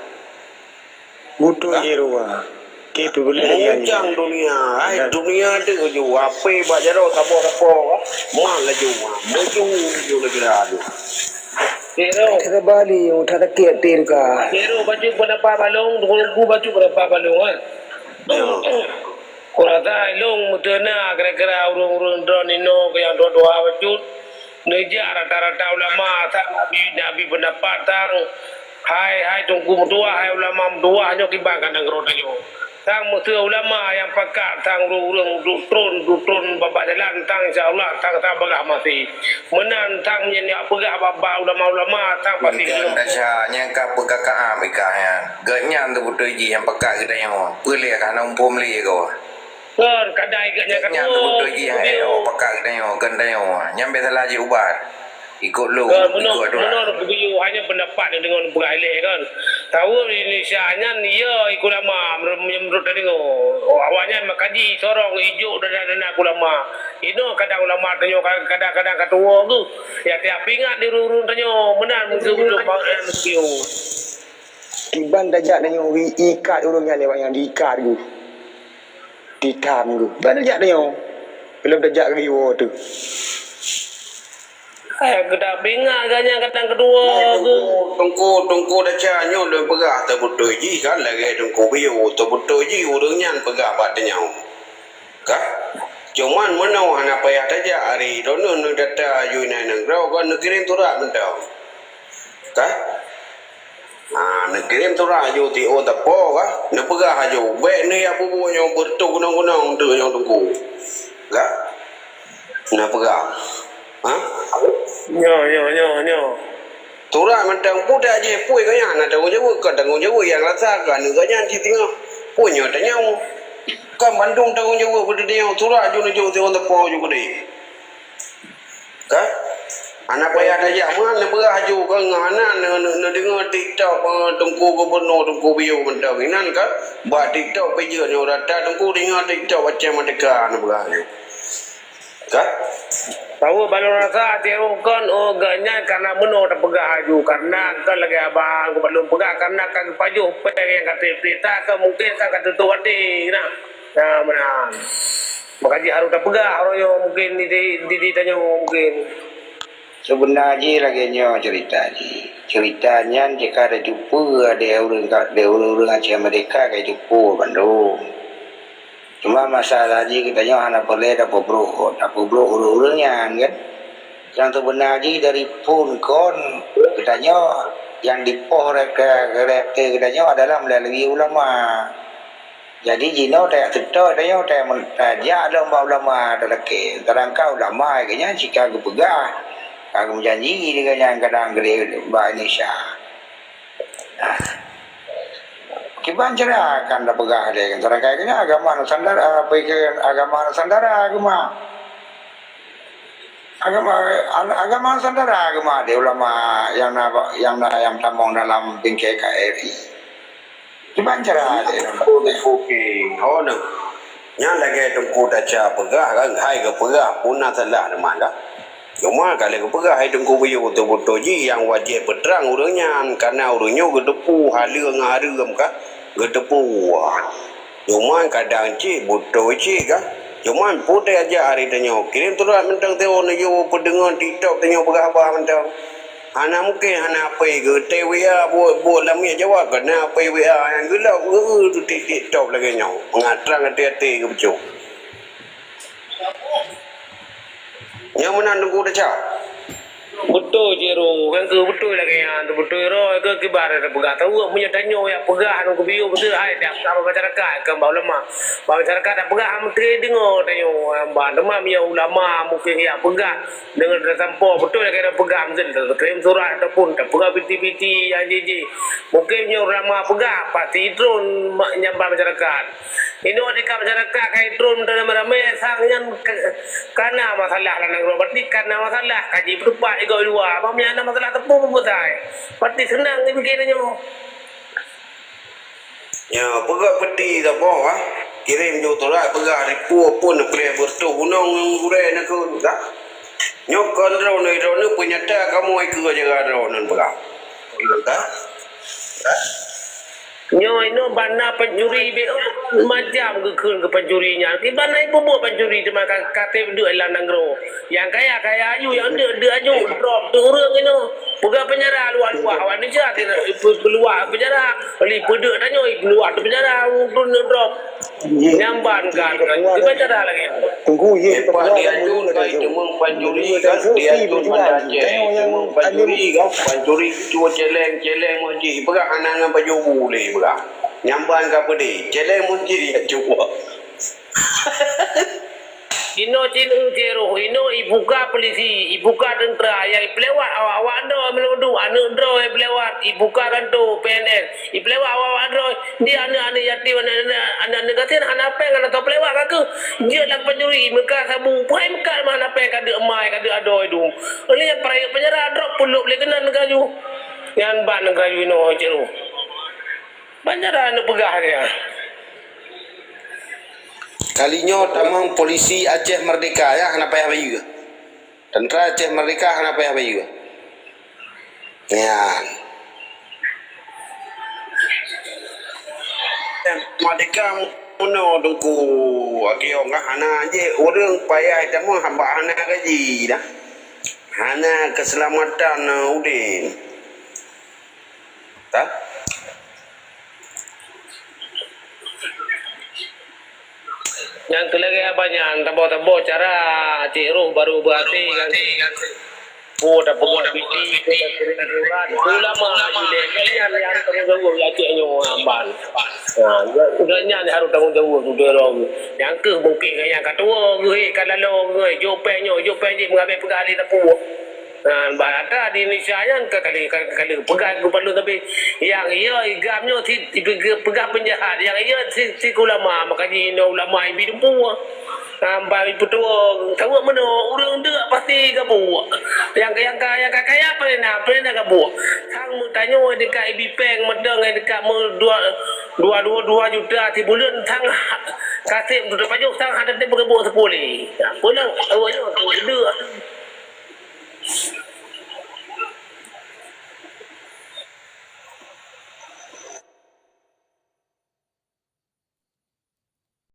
Beutôi jih Rowa. Oke, peubeulah lagèe nyan. Meucang dunia, hai dunia tu ju. Api bak jaroe saboh-saboh ka. Man laju, maju ju laju. Kiro. Kata bali, udah dekat tirka. Kiro baju pendapat balong, tunggu bacu pendapat balong kan. Ya. Kurasa ilong meuteuna kira-kira ureueng-ureueng droen inoe keu nyang dua-dua bacut. Neujak rata-rata ulama sang Nabi, Nabi pendapat sang hai, hai teungku meutuwah, hai ulama meutuwah nyoe kiban ka nanggroe tanyoe. Sang meuseu ulama nyang pakat sang ureueng-ureueng duek tron, duek tron babah jalan sang insya Allah sang, sang bagah maté. Meunan sang meunyoe peugah babah ulama-ulama sang pasti. Bukan taja nyang ka peugah ka am ikah nyan. Geuhnyan teubeutôi jih nyang pakat geutanyoe. Peue lé ka hana muphom lé goe. Kon kadai geuhnyan ka tuwoe. Geuhnyan teubeutôi jih nyang eh, oh, pakat geutanyoe, geutanyoe. Nyan biasalah jiubat. Ikot lôn, ikot aturan. Meunoe geutanyoe hanya pendapat deungon peugah ilèe kan. Tahu Indonesia nyan ya ikut ulama menurut, menurut deungoe. Oh, awaknyan makaji sorong ijok dana-dana ulama. Inoe kadang ulama tanyoe kadang-kadang ka tuwoe geuh. Ya tiap ingat di ureueng-ureueng tanyoe meunan meusu-meusu bang eh meusu. Kiban tajak tanyoe ikat ureueng nyan lewat nyang diikat geuh. Ditam geuh. Ban tajak tanyoe. Belum tajak geuh iwoe tu. Hai, keudak bingat ganya kadang keudua. Teungku, Teungku, Teungku Daca nyoe lôn peugah teubeutôi jih kan, lagèe Teungku Biyeu, teubeutôi jih ureueng nyan peugah bak tanyoe. Ka? Cuman meunoe hana payah tajak ari droeneuh neudata aju inan nanggroe, kon neukirém surat mantong. Ka? Ha, neukirém surat aju tiep teupeu ka? Neupeugah aju, bèk neujak peubuet nyoe beureutoh gunong-gunong teuk nyoe Teungku. Ka? Neupeugah. Ha? Nyoe, nyoe, nyoe, nyoe. Surat mantong peue tajak jih, peue gobnyan na tanggong jaweueb, kon tanggong jaweueb nyang rasa keu aneuk gobnyan cit teungoh. Peue nyoe tanyoe. Kon bandum tanggong jaweueb beuteunyoe, surat ju neujok siwoe teupeu ju keudeh. Ka? Hana payah tajak meuhan neupeugah ju kon ngon hana neu-, neu-, neudeungoe TikTok, eh, Teungku Gubernur, Teungku Biyeu mantong inan ka? Bak TikTok pih jeuet nyoe rata Teungku deungoe TikTok macam merdeka neupeugah ju. Ka? Bahwa balum rasa até rukon, oh, gobnyan karena meunoe tapeugah aju, karena kon lagèe abang balum peugah, karena ka geupajoh péng nyang ka teupeurintah, ka mungken ka, ka tutup até, nah. Nah, meunan. Maka jih harôh tapeugah, harôh nyoe mungken di, di, di, di tanyoe mungken. Seubeuna jih lagèe nyoe ceurita jih. Ceurita nyan jika teucupa lé ureueng ka, lé ureueng-ureueng Aceh Merdeka ka teucupa bandum. Cuma masalah jih geutanyoe hana peureulèe tapeubrôk, tapeubrôk ureueng-ureueng nyan kan. Nyang seubeuna jih dari phôn kon geutanyoe nyang dipoh re-, re-, reakte geutanyoe adalah meulalu ulama. Jadi jinoe tajak seutôt tanyoe, tajak men-, tajak lom bak ulama talakèe. Seudangkan ulama geuh nyan sika geupeugah, ka geumeujanji dengan nyang kadang geudeh bak Indonesia. Nah, kiban cara kan tapeugah lé, seudangkan geuh nyan agama Nusantara, apa ke agama Nusantara agama. Agama, agama Nusantara agama di ulama nyang na, nyang na, nyang tamong dalam bingkai K R I. Kiban cara lé. Oke, oke. Oh, nah. Nyan lagèe Teungku Daca peugah kan, hai geupeugah pun na salah teuma kan. Cuma ka lheueh geupeugah hai Teungku Biyeu beutôi-beutôi jih nyang wajéb peutrang ureueng nyan, karena ureueng nyoe geuteupeue haleue ngon hareuem kan, geuteupeue. Cuma kadang cit beutôi cit kan. Cuma peue tajak ari tanyoe, kirém surat mantong teuh neujok peudeungoe TikTok tanyoe peugah haba mantong. Hana mungken hana H P geuh, teuh W A buet, buet lam miet jaweueb keu na H P W A nyang geulok, geu-, geu-, tu tik-, TikTok lagèe nyoe. Mangat trang até-até geupeucok. Nyoe meunan Teungku Daca. Beutôi, Cik Ru. Kan keu beutôi lagèe nyan, beutôi roh keu kiban tapeugah. Tahu meunyoe tanyoe nyang peugah Teungku Biyeu beutôi hai tiap sama masyarakat, kan bak ulama. Bak masyarakat tapeugah, meuteuri deungoe tanyoe, bah, teuma meunyoe ulama mungken nyang peugah, deungon tasampoe beutôi lagèe tapeugah, meusen takirim surat ataupun tapeugah piti-piti nyang jih-jih. Mungken nyoe ulama peugah, pasti itron ma-, nyang bak masyarakat. Inoe di ka masyarakat ka itron ramé-ramé, sang nyan ka, ka na masalah lam nanggroe, berarti ka na masalah, ka jipeutupat igoe luwa. Bang, meunyo na masalah teupeu peue sai, berarti seunang jipike tanyoe. Nyoe, peugah peuti saboh, ah. Kirém ju surat peugah ripu pun neupeuleh beureutoh gunong ngon gurèe neukheun, ka? Nyoe kon droeneuh, droeneuh peunyata kamoe keu jaga droeneuh peugah. Ka? Ka? Nyoe inoe bak na pancuri beuh macam geukheun keu pancuri nyan. Kiban na ipeue buet pancuri teuma ka, ka teuh duek lam nanggroe. Nyang kaya, kaya aju, nyang deuk, deuk aju, drop teuh ureueng inoe. Peugah penjara luwah-luwah, awak Indonesia ti peuluwah penjara. Li peudeuk tanyoe, peuluwah teuh penjara, ureueng drop. Nyang ban kan, kiban cara lagèe. Tunggu, ye, Epa diacut ka iteumong pancuri kan, diacut Banda Aceh, iteumong pancuri kan, pancuri cuba celeng, celeng meucik, peugah hana ngon baju bu lé peugah. Nyang ban ka peudeh, celeng meucik ya cuba. Inoe cit, Cik Roh, inoe ibuka polisi, ibuka teuntra, nyang ipeulewat awak-awak droe meunuduk aneuk droe ipeulewat, ibuka kantô P N S, ipeulewat awak-awak droe, di aneuk-aneuk yatim, aneuk-aneuk gasien hana péng, hana teupeulewat ka keuh. Jeuet lam pancuri, meukat sabu, puhai meukat mah hana péng, ka deuk mai, ka deuk adoe dum. Oleh nyan, peurayeuk penjara, drop peulob lé keunan neugaju. Nyan ban neugaju inoe, Cik Roh. Ban cara neupeugah dia. Kali nyoe tamong polisi Aceh Merdeka, ya, hana payah bayeue. Tentara Aceh Merdeka hana payah bayeue. Nyan. Merdeka meunoe Teungku Agiong ka hana jih ureueng payah tamong haba hana gaji dah. Hana keuseulamatan udeb. Ka? Nyang keu lagèe abah nyan, taboh-taboh cara cit roh barô beuhati kan. Oh, tapeugah piti, takirim surat. Ulama ilèe, kalian nyang tanggông jaweueb ya cit nyoe amban. Ha, gobnyan nyang harôh tanggông jaweueb tu dong. Nyang keuh mungken nyang ka tuwo geuh, ka lalo geuh, jok pèng nyoe, jok pèng jih meungabai peugah lé tapeubuet. Ha, bah ata di Indonesia nyan ka kali, ka kali peugah gubernur tapi nyang iya igam nyoe si, si peugah penjahat, nyang iya si, si ulama, maka jih inoe ulama ibi dumpu. Sampai peutuwo, tawa meunoe, ureueng deuk pasti gabuek. Nyang, nyang ka, nyang ka kaya paléng na, paléng na gabuek. Sang meutanyoe dekat ibi pèng meudong dekat meu dua, dua, dua, dua juta sibuleuen, sang kaseb tu tapajoh, sang hana teupeue gabuek seupulé. Peue nyoe, awaknyoe tu deuk.